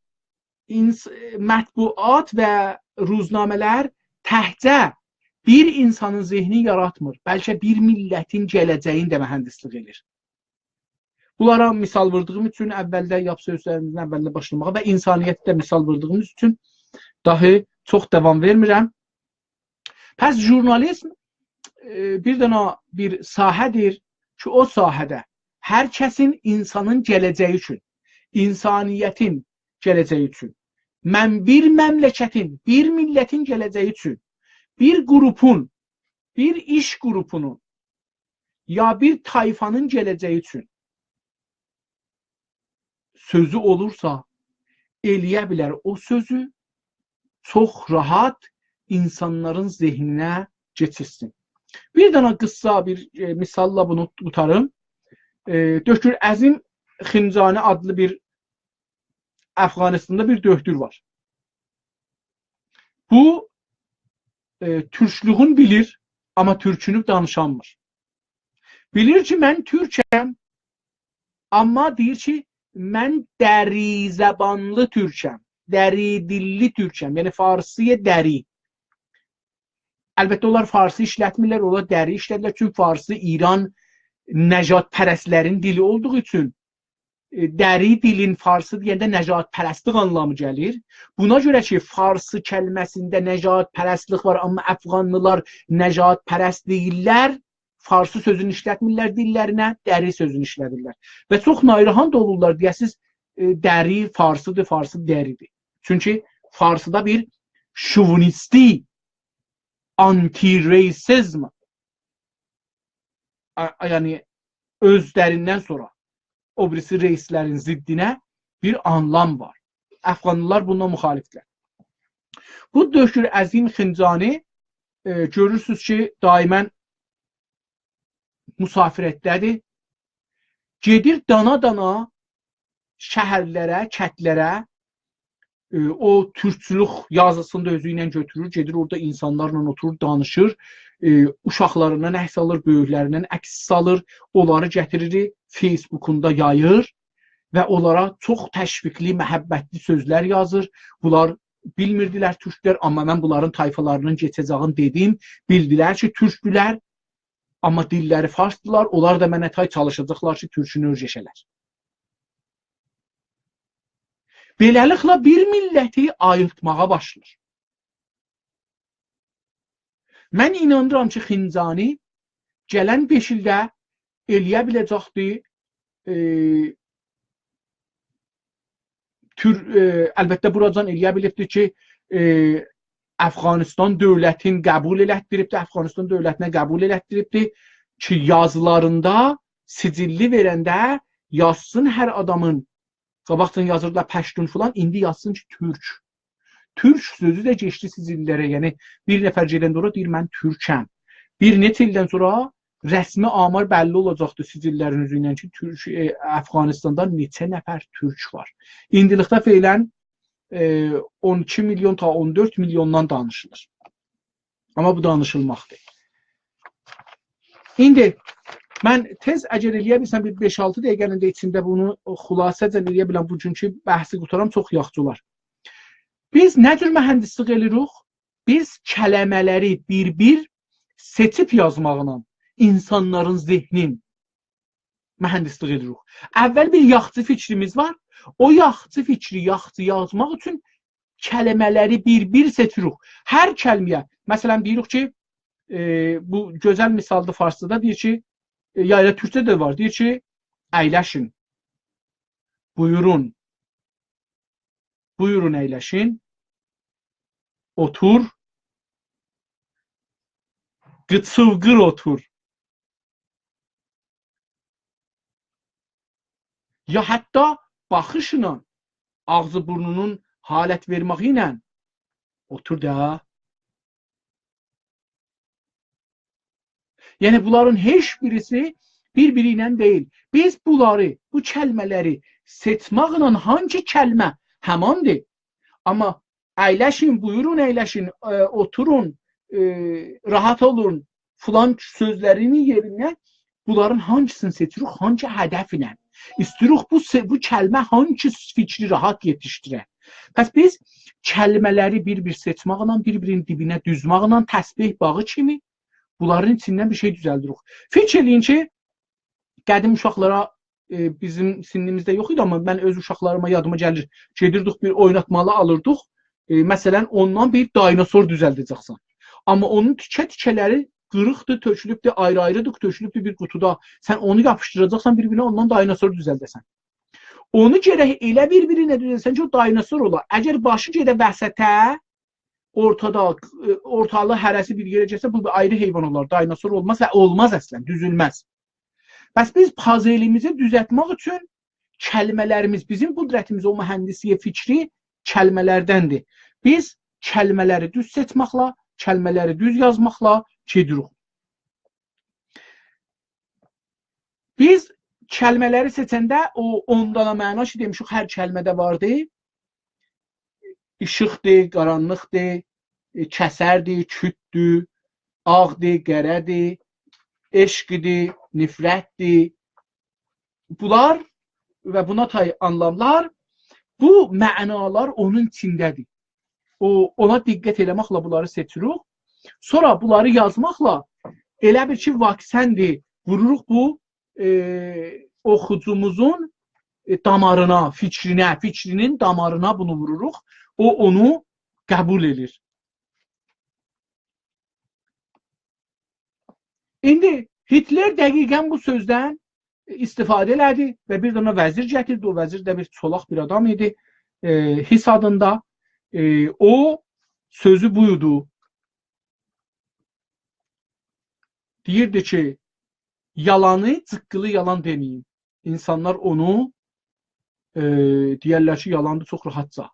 اینس-، مطبوعات و روزنامه‌لر تکجه بیر اینسانین ذهنینی یاراتمیر، بلکه بیر میللتین گله‌جه‌یینی ده مهندسلیک ائدیر. بونلارا مثال ووردوغوم اوچون اولده، یاپ سؤزلریمیزین اولینده باشلاماغا و انسانیتی ده مثال ووردوغوموز اوچون داهی چوخ داوام وئرمیرم. پس ژورنالیسم ائ، بیر دنه بیر ساحه‌دیر کی، او ساحه‌ده هر کسین، اینسانین گله‌جه‌یی اوچون، اینسانیتین گله‌جه‌یی اوچون، من بیر مملکتین، بیر میللتین گله‌جه‌یی اوچون، بیر قروپون، بیر ایش قروپونون یا بیر طایفانین گله‌جه‌یی اوچون سؤزو اولورسا، ائلیه بیلر او سؤزو چوخ راحت اینسانلارین ذهنینه کئچیرسین. بیر دنه قیسا بیر، ائ، مثاللا بونو قوتاریم. ائ، دکتر عظیم خنجانی آدلی بیر افغانستاندا بیر دکتر وار. بو، ائ، تورکلوگون بیلیر، آمما تورکونو دانیشانمیر. بیلیر کی، من تورکم، آمما دئییر کی، من دری زبانلی تورکم، دری دیللی تورکم، یعنی فارسی دری. البته، اونلار فارسی ایشلتمیرلر، اونلار دری ایشله‌دیرلر. چونکی فارسی ایران نژادپرستلرین دیلی اولدوغو اوچون، ائ، دری دیلین فارسی دئینده نژادپرستلیک آنلامی گلیر. بونا گؤره کی، فارسی کلمه‌سینده نژادپرستلیک وار، آمما افغانلیلار نژادپرست دئییللر، فارسی سؤزونو ایشلتمیرلر دیللرینه، دری سؤزونو ایشله‌دیرلر. و چوخ ناراحت اولورلار، دئیه‌سیز، ائ، دری فارسیدیر، فارسی دریدیر. چونکی فارسیدا بیر شووینیستی، آنتی-ریسیزم، آ-، یعنی اؤز دریندن سونرا او بیریسی ریسلرین ضدینه بیر آنلام وار. افغانلیلار بوندان مخالفدیرلر. بو دکتر عظیم خنجانی، ائ، گؤرورسونوز کی، دائماً مسافرتده‌دیر. گئدیر دانا-دانا شهرلره، کتلره، ائ، او تورکچولوک یازیسینی دا اؤزو ایله گؤتورور، گئدیر اورادا اینسانلارلا اوتورور، دانیشیر، ائ، اوشاقلاریندان عکس آلیر، بؤیوکلریندن عکس سالیر، اونلاری گتیریر، فیسبوکوندا یاییر و اونلارا چوخ تشویقلی، محبتلی سؤزلر یازیر. بونلار بیلمیردیلر تورکلر، آمما من بونلارین طایفالاریندان کئچه‌جه‌ییم دئدیم. بیلدیلر کی، تورکدولر، آمما دیللری فارسدیلار. اونلار دا منه تای چالیشاجاقلار کی، تورکونو اؤیره‌شه‌لر. بئله‌لیکله، بیر میللتی آییلتماغا باشلاییر. من اینانیرام کی، خنجانی گلن بئش ایلده ائلیه بیله‌جکدیر، ائ، تور-، ائ، البته، بوراجان ائلیه بیلیبدیر کی، ائ، افغانستان دؤولتین قبول ائلتدیریبدیر، افغانستان دؤولتینه قبول ائلتدیریبدیر کی، یازیلاریندا سجللی وئرنده یازسین هر آدامین، قاباقدان یازیردیلار پشتون فلان، ایندی یازسین کی، تورک. تورک سؤزو ده کئچدی سجللره، یعنی بیر نفر گئدنده اورا دئییر، «من تورکم.» بیر نئچه ایلدن سونرا رسمی آمار بللی اولاجاقدیر سجللرین اوزو ایله کی، تورک، ائ، افغانستاندا نئچه نفر تورک وار. ایندیلیکده فعلاً، ائ، اون ایکی میلیون تا اون دؤرد میلیوندان دانیشیلیر. آمما بو دانیشیلماقدیر. ایندی من تئز، اگر ائلیه بیلسم، بیر بئش-آلتی دقیقه‌نین ده ایچینده بونو خلاصه‌جن ائلیه بیلم، بوگونکو بحثی قوتارام، چوخ یاخشی اولار. بیز نه جور مهندسلیک ائلیریک؟ بیز کلمه‌لری بیر-بیر سئچیب یازماقلا اینسانلارین ذهنین مهندسلیک ائدیریک. اول بیر یاخچی فیکریمیز وار. او یاخچی فیکری یاخچی یازماق اوچون کلمه‌لری بیر-بیر سئچیریک. هر کلمه‌یه، مثلا، دئییریک کی، ائ، بو گؤزل مثالدیر فارسجادا، دئییر کی، ائ، یا ائله تورکجه‌ده ده وار، دئییر کی، «اَیلشین.» بویورون. بویورون، اَیلشین. اوتور. قیچیوقیر اوتور. یا حتی باخیشلا، آغزی بورنونون حالت وئرمه‌یی ایله، «اوتور دا.» یعنی بونلارین هئچ بیریسی بیر-بیری ایله دئییل. بیز بونلاری، بو کلمه‌لری سئچمکله هانسی کلمه هماندیر؟ آمما «اَیلشین»، «بویورون اَیلشین»، ائ، «اوتورون»، ائ، «راحت اولون»، فلان سؤزلرینین یئرینه بونلارین هانسینی سئچیریک، هانسی هدف ایله؟ ایسته‌ییریک بو سئ-، بو کلمه هانسی فیکری راحت یئتیشدیره؟ پس بیز کلمه‌لری بیر-بیر سئچمکله، بیر-بیرینین دیبینه دوزمکله، تسبیح باغی کیمی بونلارین ایچیندن بیر شئی دوزلدیریک. فیکیر ائله‌یین کی، قدیم اوشاقلارا، ائ، بیزیم سنّیمیزده یوخ ایدی، آمما من اؤز اوشاقلاریما یادیما گلیر. گئدیردیک، بیر اویناتمالی آلیردیق. ائ، مثلا، اوندان بیر دایناسور دوزلده‌جکسن. آمما اونون تیکه-تیکه‌لری قیریقدیر، تؤکولوبدور، آیری-آیریدیر، تؤکولوبدور بیر قوتودا. سن اونو یاپیشدیراجاقسان بیر-بیرینه، اوندان دایناسور دوزلده‌سن. اونو گرک ائله بیر-بیرینه دوزلده‌سن کی، او دایناسور اولا. اگر باشی گئده وسطه، اورتادا، ائ، اورتالیق هره‌سی بیر یئره گئتسه، بو بیر آیری حیوان اولار، دایناسور اولماز و اولماز اصلاً، دوزولمز. پس بیز پازلیمیزی دوزلتمک اوچون کلمه‌لریمیز، بیزیم قدرتیمیز، او مهندسی فکری کلمه‌لردندیر. بیز کلمه‌لری دوز سئچمکله، کلمه‌لری دوز یازماقلا گئدیریک. بیز کلمه‌لری سئچنده او اون دانا معنا کی، دئمیشیک، هر کلمه‌ده واردی. ایشیقدیر، قارانلیقدیر، ائ، کسردیر، کوتدور، آغدیر، قره‌دیر، عشقدیر، نفرتدیر. بونلار و بونا تای آنلاملار، بو معنالار اونون ایچینده‌دیر. او، اونا دقت ائله‌مکله بونلاری سئچیریک. سونرا بونلاری یازماقلا ائله بیل کی، واکسندیر، ووروروق بو، ائ، اوخوجوموزون، ائ، دامارینا، فیکرینه، فیکرینین دامارینا بونو ووروروق. او اونو قبول ائدیر. ایندی هیتلر دقیقاً بو سؤزدن استفاده ائله‌دی و بیر دنه وزیر گتیردی. او وزیر ده بیر چولاق بیر آدام ایدی، ائ، هیس آدیندا. ائ، او سؤزو بویدو. دئییردی کی، یالانی، جیققیلی یالان دئمه‌یین. اینسانلار اونو، ائ، دئیرلر کی، یالاندیر چوخ راحتجا.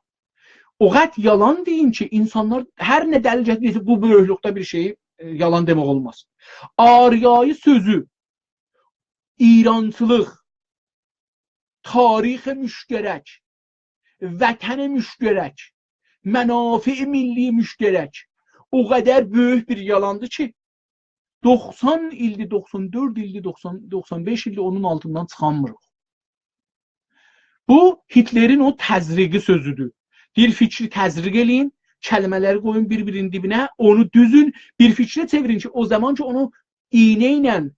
او قدر یالان دئیین کی، اینسانلار هر نه دلیل گتیرسه، بو بؤیوکلوکده بیر شئیی، ائ، یالان دئمک اولماز. آریایی سؤزو، ایرانچیلیق، تاریخ مشترک، وطن مشترک، منافع ملی مشترک او قدر بؤیوک بیر یالاندیر کی، دوخسان ایلدیر، دوخسان دؤرد ایلدیر، دوخسان، دوخسان بئش ایلدیر اونون آلتیندان چیخانمیریق. بو، هیتلرین او تزریقی سؤزودور. دئییر، فیکری تزریق ائله‌یین، کلمه‌لری قویون بیر-بیرینین دیبینه، اونو دوزون، بیر فیکره چئویرین کی، او زامان کی، اونو ایینه ایله،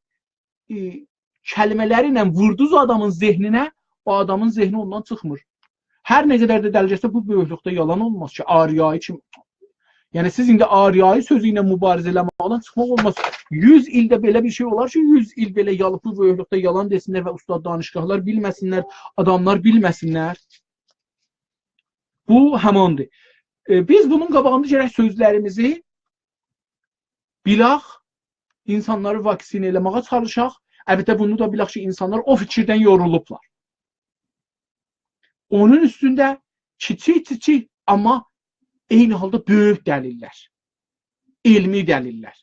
ائ، کلمه‌لری ایله ووردونوز آدامین ذهنینه، او آدامین ذهنی اوندان چیخمیر. هر نه قدر ده دلیل گتیرسه، بو بؤیوکلوکده یالان اولماز کی، آریایی کیمی. یعنی، سیز ایندی آریایی سؤزو ایله مبارزه ائله‌مکدن چیخماق اولماز. یوز ایلده بئله بیر شئی اولار کی، یوز ایل بئله یالیب بو بؤیوکلوکده یالان دئسینلر و اوستاد دانشگاهلار بیلمه‌سینلر، آداملار بیلمه‌سینلر. بو هماندیر. ائ، بیز بونون قاباغیندا گرک سؤزلریمیزی بیلاخ، اینسانلاری واکسینه ائله‌مه‌یه چالیشاق. البته، بونو دا بیلاخ کی، اینسانلار او فیکیردن یورولوبلار. اونون اوستونده کیچیک-کیچیک، آمما عینی حالدا بؤیوک دلیللر. علمی دلیللر،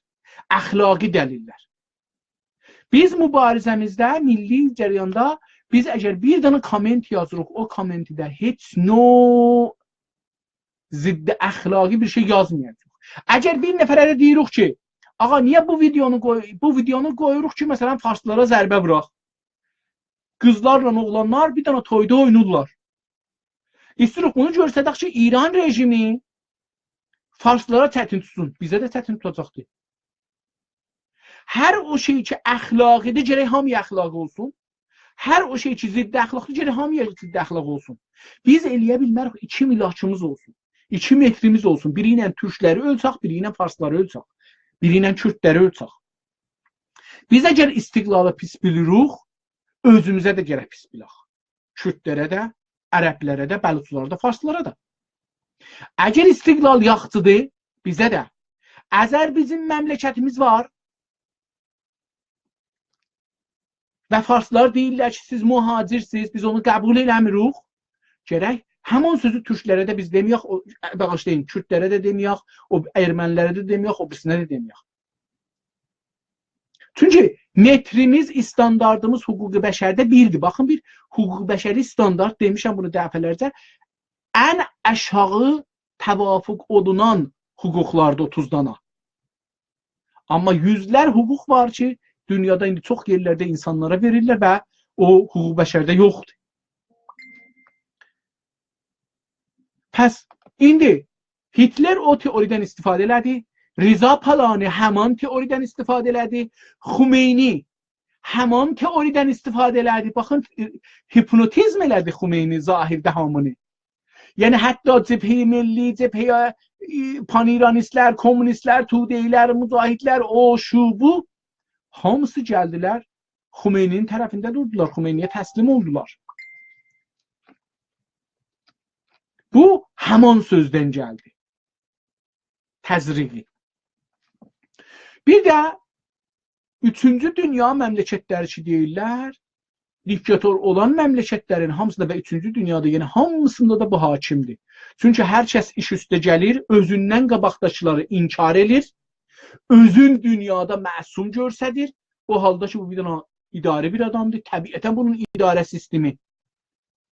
اخلاقی دلیللر. بیز مبارزه‌میزده، میللی جریاندا بیز اگر بیر دنه کامنت یازیریق، او کامنتده هئچ نوع ضد اخلاقی بیر شئی یازمایاجاغیق. اگر بیر نفره ده دئییریک کی، «آغا، نییه بو ویدئونو قوی-، بو ویدئونو قویوروق کی، مثلا، فارسلارا ضربه ووراق؟ قیزلارلا اوغلانلار بیر دنه تویدا اوینایرلار.» ایسته‌ییریک بونو گؤسترک کی، ایران رژیمی فارسلارا چتین توتسون، بیزه ده چتین توتاجاقدیر. هر او شئی کی، اخلاقی‌دیر، گرک هامییا اخلاقی اولسون. هر او شئی کی، ضد اخلاقدیر، گرک هامییا ضد اخلاق اولسون. بیز ائلیه بیلمه‌ریک، ایکی ملاکیمیز اولسون، ایکی متریمیز اولسون. بیری ایله تورکلری اؤلچک، بیری ایله فارسلاری اؤلچک، بیری ایله کوردلری اؤلچک. بیز اگر استقلالی پیس بیلیریک، اؤزوموزه ده گرک پیس بیلک. کوردلره ده، عربلره ده، بلوچلارا دا، فارسلارا دا. اگر استقلال یاخشیدیر، بیزه ده. اگر بیزیم مملکتیمیز وار و فارسلار دئییرلر کی، سیز مهاجرسینیز، بیز اونو قبول ائله‌میریک، گرک همان سؤزو تورکلره ده بیز دئمه‌یک، او، باغیشلایین، کوردلره ده دئمه‌یک، او ارمنیلره ده دئمه‌یک، او بیریسینه ده دئمه‌یک. چونکی متریمیز، استانداردیمیز حقوق بشرده بیردیر. باخین، بیر حقوق بشری استاندارد، دئمیشم بونو دفعه‌لرجه، ان آشاغی توافق اولونان حقوقلاردیر، اوتوز دانا. آمما یوزلر حقوق وار کی، دونیادا ایندی چوخ یئرلرده اینسانلارا وئریرلر و او حقوق بشرده یوخدور. پس ایندی هیتلر او تئوریدن استفاده ائله‌دی، رضا پالانی همان تئوریدن استفاده ائله‌دی، خمینی همان تئوریدن استفاده ائله‌دی. باخین، هیپنوتیزم ائله‌دی خمینی ظاهرده هامینی. یعنی حتی جبههٔ ملی، جبههٔ، ائ، پان‌ایرانیست‌لر، کمونیست‌لر، توده‌ای‌لر، مجاهدلر، او، شو، بو، هامیسی گلدیلر، خمینی‌نین طرفینده دوردولار، خمینی‌یه تسلیم اولدولار. بو همان سؤزدن گلدی. تزریقی. بیر ده اوچونجو دونیا مملکت‌لری کی دئییرلر، دیکتاتور اولان مملکت‌لرین هامیسیندا و اوچونجو دونیادا، یعنی هامیسیندا دا بو حاکم‌دیر. چونکی هر کس ایش اوسته گلیر، اؤزوندن قاباقداکیلاری انکار ائله‌ییر، اؤزون دونیادا معصوم گؤرسدیر. او حالدا کی، بو بیر دنه اداره بیر آدام‌دیر. طبیعتاً بونون اداره سیستمی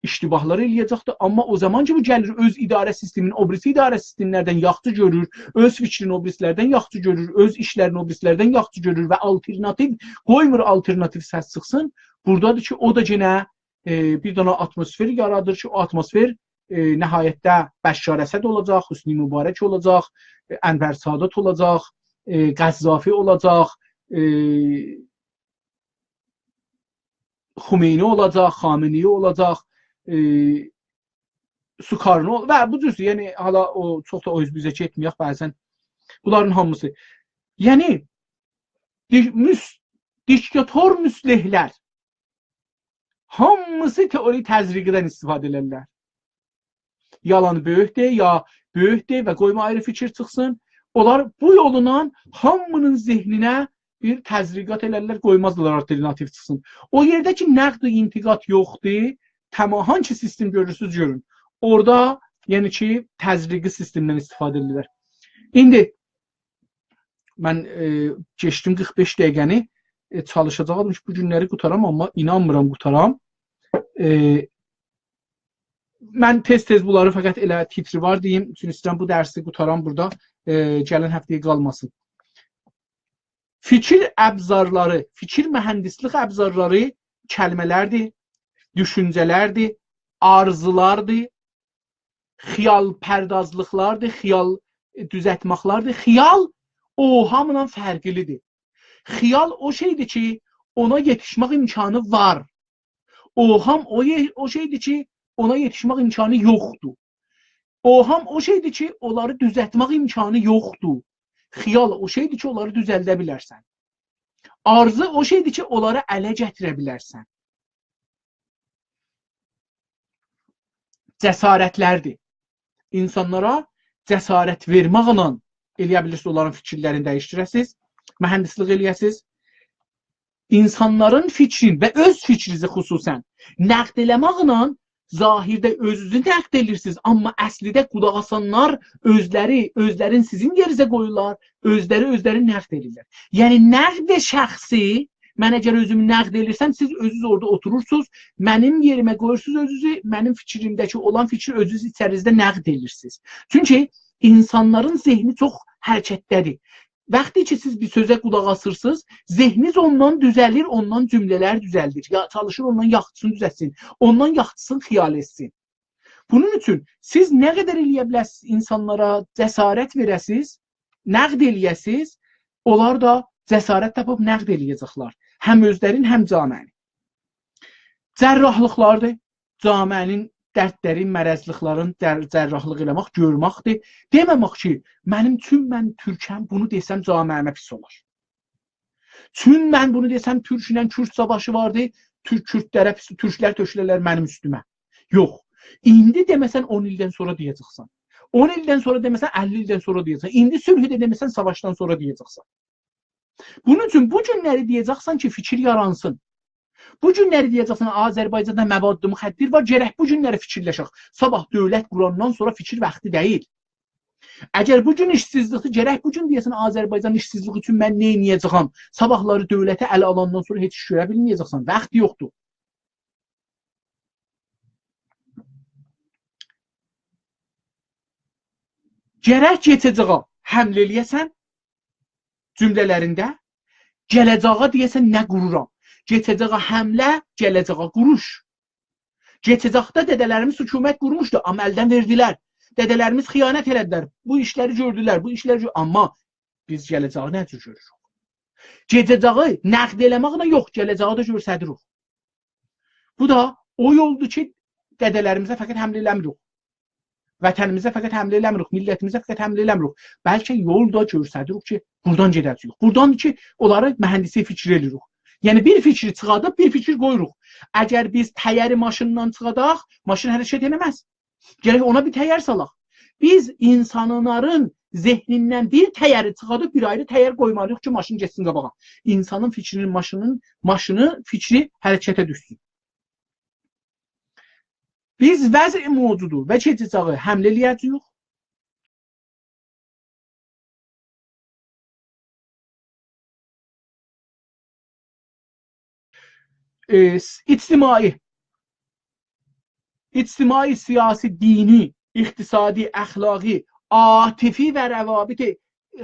اشتباه‌لار ائله‌یه‌جکدیر. آمما او زامان کی، بو گلیر اؤز اداره سیستمینی او بیریسی اداره سیستم‌لردن یاخشی گؤرور، اؤز فیکرینی او بیریسی‌لردن یاخشی گؤرور، اؤز ایشلرینی او بیریسی‌لردن یاخشی گؤرور و آلترناتیو، قویمور آلترناتیو سس چیخسین. بورادادیر کی، او دا یئنه، ائ، بیر دنه آتموسفر یارادیر کی، او آتموسفر، ائ، نهایتده بشار اسد اولاجاق، حسنی مبارک اولاجاق، ائ، انور سادات اولاجاق، ائ، قذافی اولاجاق، ائ، خمینی اولاجاق، خامنه‌ای اولاجاق، ائ، سوکارنو اول-، و بو جور، یعنی، حالا او چوخ دا او اوز بو اوزه گئتمه‌یک، بعضاً بونلارین هامیسی. یعنی، دی-، مس-، دیکتاتور مصلح‌لر هامیسی تئوری تزریقدن استفاده ائدرلر. یالان بؤیوکدور، یا بؤیوکدور و قویما آیری فیکیر چیخسین. اونلار بو یولونان هامی‌نین ذهنینه بیر تزریقات ائلرلر، قویمازلار آلترناتیو چیخسین. او یئرده کی، نقد و انتقاد یوخدور، تمام هانسی سیستم گؤرورسوز گؤرون. اورادا، یعنی کی، تزریقی سیستمدن استفاده ائدیرلر. ایندی من، ائ، کئچدیم قیرخ بئش دقیقه‌نی، ائ، چالیشاجاغام کی، بو گونلری قوتارام، آمما اینانمیرام قوتارام. ائ، من تئز-تئز بونلاری فقط ائله تیتری وار دئییم، چونکی ایسته‌ییرم بو درسی قوتارام بورادا، ائ، گلن هفته‌یه قالماسین. فیکیر ابزارلاری، فیکیر مهندسلیک ابزارلاری کلمه‌لردیر، دوشونجه‌لردیر، آرزولاردیر، خیال‌پردازلیقلاردیر، خیال، ائ، دوزلتمک‌لردیر. خیال اوهاملا فرقلی‌دیر. خیال او شئی‌دیر کی، اونا یئتیشمک امکانی وار. اوهام او یئ-، او شئی‌دیر کی، اونا یئتیشمک امکانی یوخدور. اوهام او شئی‌دیر کی، اونلاری دوزلتمک امکانی یوخدور. خیال او شئی‌دیر کی، اونلاری دوزلده بیلرسن. آرزو او شئی‌دیر کی، اونلاری اله گتیره بیلرسن. جسارت‌لردیر. اینسانلارا جسارت وئرمکله ائلیه بیلیرسینیز اونلارین فیکیرلرینی دییشدیره‌سینیز، مهندسلیک ائلیه‌سینیز. اینسانلارین فیکرین و اؤز فیکرینیزی خصوصاً نقد ائله‌مکله ظاهرده اؤزونوزو نقد ائدیرسینیز، آمما اصلیده قولاق آسانلار اؤزلری، اؤزلرین سیزین یئرینیزه قویورلار، اؤزلری اؤزلرینی نقد ائدیرلر. یعنی نقد شخصی، من اگر اؤزومو نقد ائدیرسم، سیز اؤزونوز اورادا اوتورورسونوز، منیم یئریمه قویورسونوز اؤزونوزو، منیم فیکریمده‌کی اولان فیکری اؤزونوز ایچرینیزده نقد ائدیرسینیز. چونکی اینسانلارین ذهنی چوخ حرکتده‌دیر. وقتی کی، سیز بیر سؤزه قولاق آسیرسینیز، ذهنینیز اوندان دوزلیر، اوندان جمله‌لر دوزلدیر. یا، چالیشیر اوندان یاخشیسینی دوزلتسین، اوندان یاخشیسینی خیال ائتسین. بونون اوچون سیز نه قدر ائلیه بیله‌سینیز اینسانلارا جسارت وئره‌سینیز، نقد ائلیه‌سینیز، اونلار دا جسارت تاپیب نقد ائلیه‌جکلر. هم اؤزلرین، هم جامعه‌نی. جراحلیقلاردیر. جامعه‌نین دردلرین، مرضلیقلارین جر-، جراحلیق ائله‌مک، گؤرمکدیر. دئمه‌مک کی، منیم چون من تورکم، بونو دئسم جامعه‌مه پیس اولار. چون من بونو دئسم، تورک ایله کورد ساواشی واردی، تورک کوردلره پیس، تورکلر تؤکولرلر منیم اوستومه. یوخ. ایندی دئمه‌سن، اون ایلدن سونرا دئیه‌جکسن. اون ایلدن سونرا دئمه‌سن، اللی ایلدن سونرا دئیه‌جکسن. ایندی صلحو ده دئمه‌سن، ساواشدان سونرا دئیه‌جکسن. بونون اوچون بو گونلری دئیه‌جکسن کی، فیکیر یارانسین. بو گونلری دئیه‌جکسن، آذربایجاندا مواد مخدر وار، گرک بو گونلری فیکیرلشک. صاباح دؤولت قوراندان سونرا فیکیر واختی دئییل. اگر بو گون ایشسیزلیکدیر، گرک بو گون دئیه‌سن، آذربایجان ایشسیزلیک اوچون من نه ائده‌جه‌یم؟ صاباحلاری دؤولته ال آلاندان سونرا هئچ ایش گؤره بیلمه‌یه‌جکسن. واخت یوخدور. گرک گئچه‌جه‌یه حمله ائلیه‌سن جمله‌لرینده، گله‌جه‌یه دئیه‌سن نه قورورام. گئچه‌جه‌یه حمله، گله‌جه‌یه قوروش. گئچه‌جکده دده‌لریمیز حکومت قورموشدو، آمما الدن وئردیلر. دده‌لریمیز خیانت ائله‌دیلر، بو ایشلری گؤردولر، بو ایشلری گؤ-، آمما بیز گله‌جه‌یی نه جور گؤروروک؟ گئچه‌جه‌یی نقد ائله‌مکله یوخ، گله‌جه‌یی ده گؤرسدیریک. بو دا او یولدور کی، دده‌لریمیزه فقط حمله ائله‌میریک. وطنیمیزه فقط حمله ائله‌میریک، میللتیمیزه فقط حمله ائله‌میریک. بلکه یول دا گؤستریریک کی، بورادان گئده‌جه‌ییک. بورادان کی، اونلاری مهندسی فیکیر ائله‌ییریک. یعنی، بیر فیکری چیخادیب، بیر فیکیر قویوروق. اگر بیز تایری ماشیندان چیخاداق، ماشین حرکت ائله‌مز. گرک اونا بیر تایر سالاق. بیز اینسانلارین ذهنیندن بیر تایری چیخادیب، بیر آیری تایر قویمالی‌ییق کی، ماشین گئتسین قاباغا. اینسانین فیکرینین، ماشینین، ماشینی، فیکری حرکته دوشسون. بیز وضع موجودو و گئده‌جه‌یی حمله ائله‌یه‌جه‌ییک. ائ، س-، اجتماعی، اجتماعی، سیاسی، دینی، اقتصادی، اخلاقی، عاطفی و روابط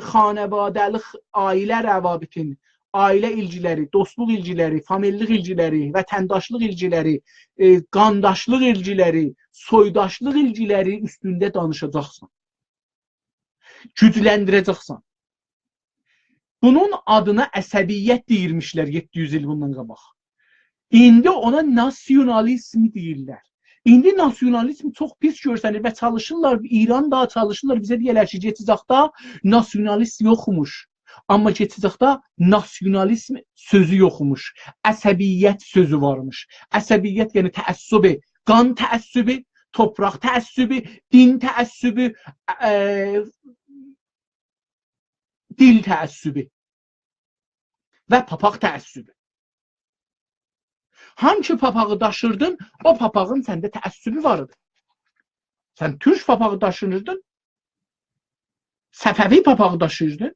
خانواده‌لیک، عایله روابطین، عایله ایلگیلری، دوستلوق ایلگیلری، فامیللیک ایلگیلری، وطنداشلیق ایلگیلری، ائ، قانداشلیق ایلگیلری، سویداشلیق ایلگیلری اوستونده دانیشاجاقسان. گوجلندیره‌جکسن. بونون آدینا عصبیت دئییرمیشلر یئددی یوز ایل بوندان قاباق. ایندی اونا ناسیونالیزم دئییرلر. ایندی ناسیونالیزم چوخ پیس گؤرسنیر و چالیشیرلار، ایراندا چالیشیرلار بیزه دئیه‌لر کی، گئچه‌جکده ناسیونالیست یوخموش. آمما گئچه‌جکده ناسیونالیزم سؤزو یوخموش. عصبیت سؤزو وارمیش. عصبیت، یعنی تعصبی، قان تعصبی، تورپاق تعصبی، دین تعصبی، ائ، دیل تعصبی و پاپاق تعصبی. هانسی پاپاغی داشیردین، او پاپاغین سنده تعصبی وار ایدی. سن تورک پاپاغی داشیردین، صفوی پاپاغی داشیردین،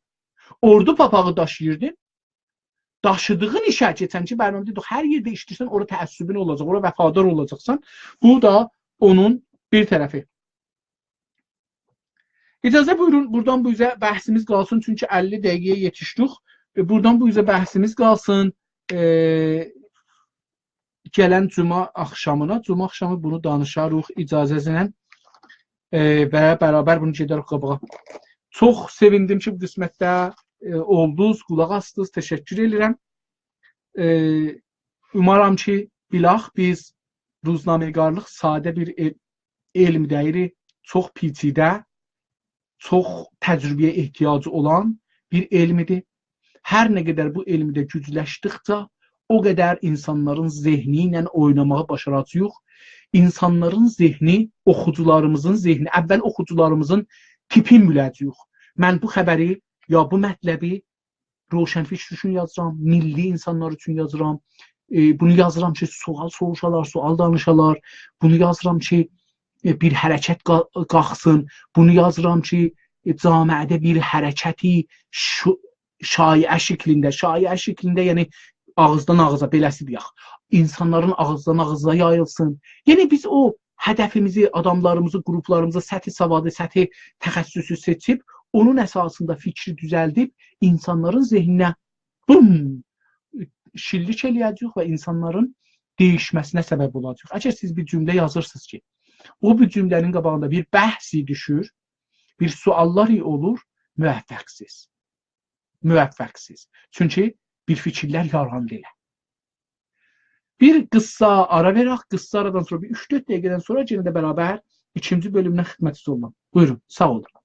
اوردو پاپاغی داشیردین. داشیدیغین ایشه، کئچنکی برنامه‌ده دئدیک، هر یئرده ایشله‌ییرسن، اورا تعصبون اولاجاق، اورا وفادار اولاجاقسان. بو دا اونون بیر طرفی. اجازه بویورون، بورادان بو اوزه بحثیمیز قالسین، چونکی اللی دقیقه‌یه یئتیشدیک. ائ، بورادان بو اوزه بحثیمیز قالسین. ائ، گلن جمعه آخشامینا، جمعه آخشامی بونو دانیشاریق اجازه‌نیزله. ائ، و برابر بونو گئده‌ریک قاباغا. چوخ سئویندیم کی، بو قسمتده، ائ، اولدونوز، قولاق آسدینیز. تشکر ائدیرم. ائ، اومارام کی، بیلاخ، بیز روزنامه‌نگارلیق ساده بیر ائل-، علم دئییل، چوخ پیچیده، چوخ تجربه‌یه احتیاجی اولان بیر علمدیر. هر نه قدر بو علمده گوجلشدیکجه، او قدر اینسانلارین ذهنی ایله اویناماغی باشاراجاغیق. اینسانلارین ذهنی، اوخوجولاریمیزین ذهنی، اول اوخوجولاریمیزین تیپین بیله‌جه‌ییک. من بو خبری، یا بو مطلبی روشنفکر اوچون یازیرام، میللی اینسانلار اوچون یازیرام. ائ، بونو یازیرام کی، سؤال سوروشالار، سؤال دانیشالار. بونو یازیرام کی، ائ، بیر حرکت قا-، قالخسین. بونو یازیرام کی، ائ، جامعه‌ده بیر حرکتی شو-، شایعه شکلینده، شایعه شکلینده، یعنی آغیزدان آغیزا، بئله‌سی دئیک، اینسانلارین آغیزدان آغیزا یاییلسین. یعنی بیز او هدفیمیزی، آداملاریمیزی، گروپلاریمیزی، سطح سوادی، سطح تخصصو سئچیب، اونون اساسیندا فیکری دوزلدیب، اینسانلارین ذهنینه بوم! شلیک ائله‌یه‌جه‌ییک و اینسانلارین دییشمه‌سینه سبب اولاجاغیق. اگر سیز بیر جمله یازیرسینیز کی، او بیر جمله‌نین قاباغیندا بیر بحثی دوشور، بیر سؤاللار اولور، موفق‌سیز. موفق‌سیز. چونکی بیر فیکیرلر یاراندی ائله. بیر قیسا آرا وئرک، قیسا آرادان سونرا بیر اوچ-دؤرد دقیقه‌دن سونرا یئنه ده برابر ایکینجی بؤلومدن خدمتینیزده اولام. بویورون، ساغ اولون.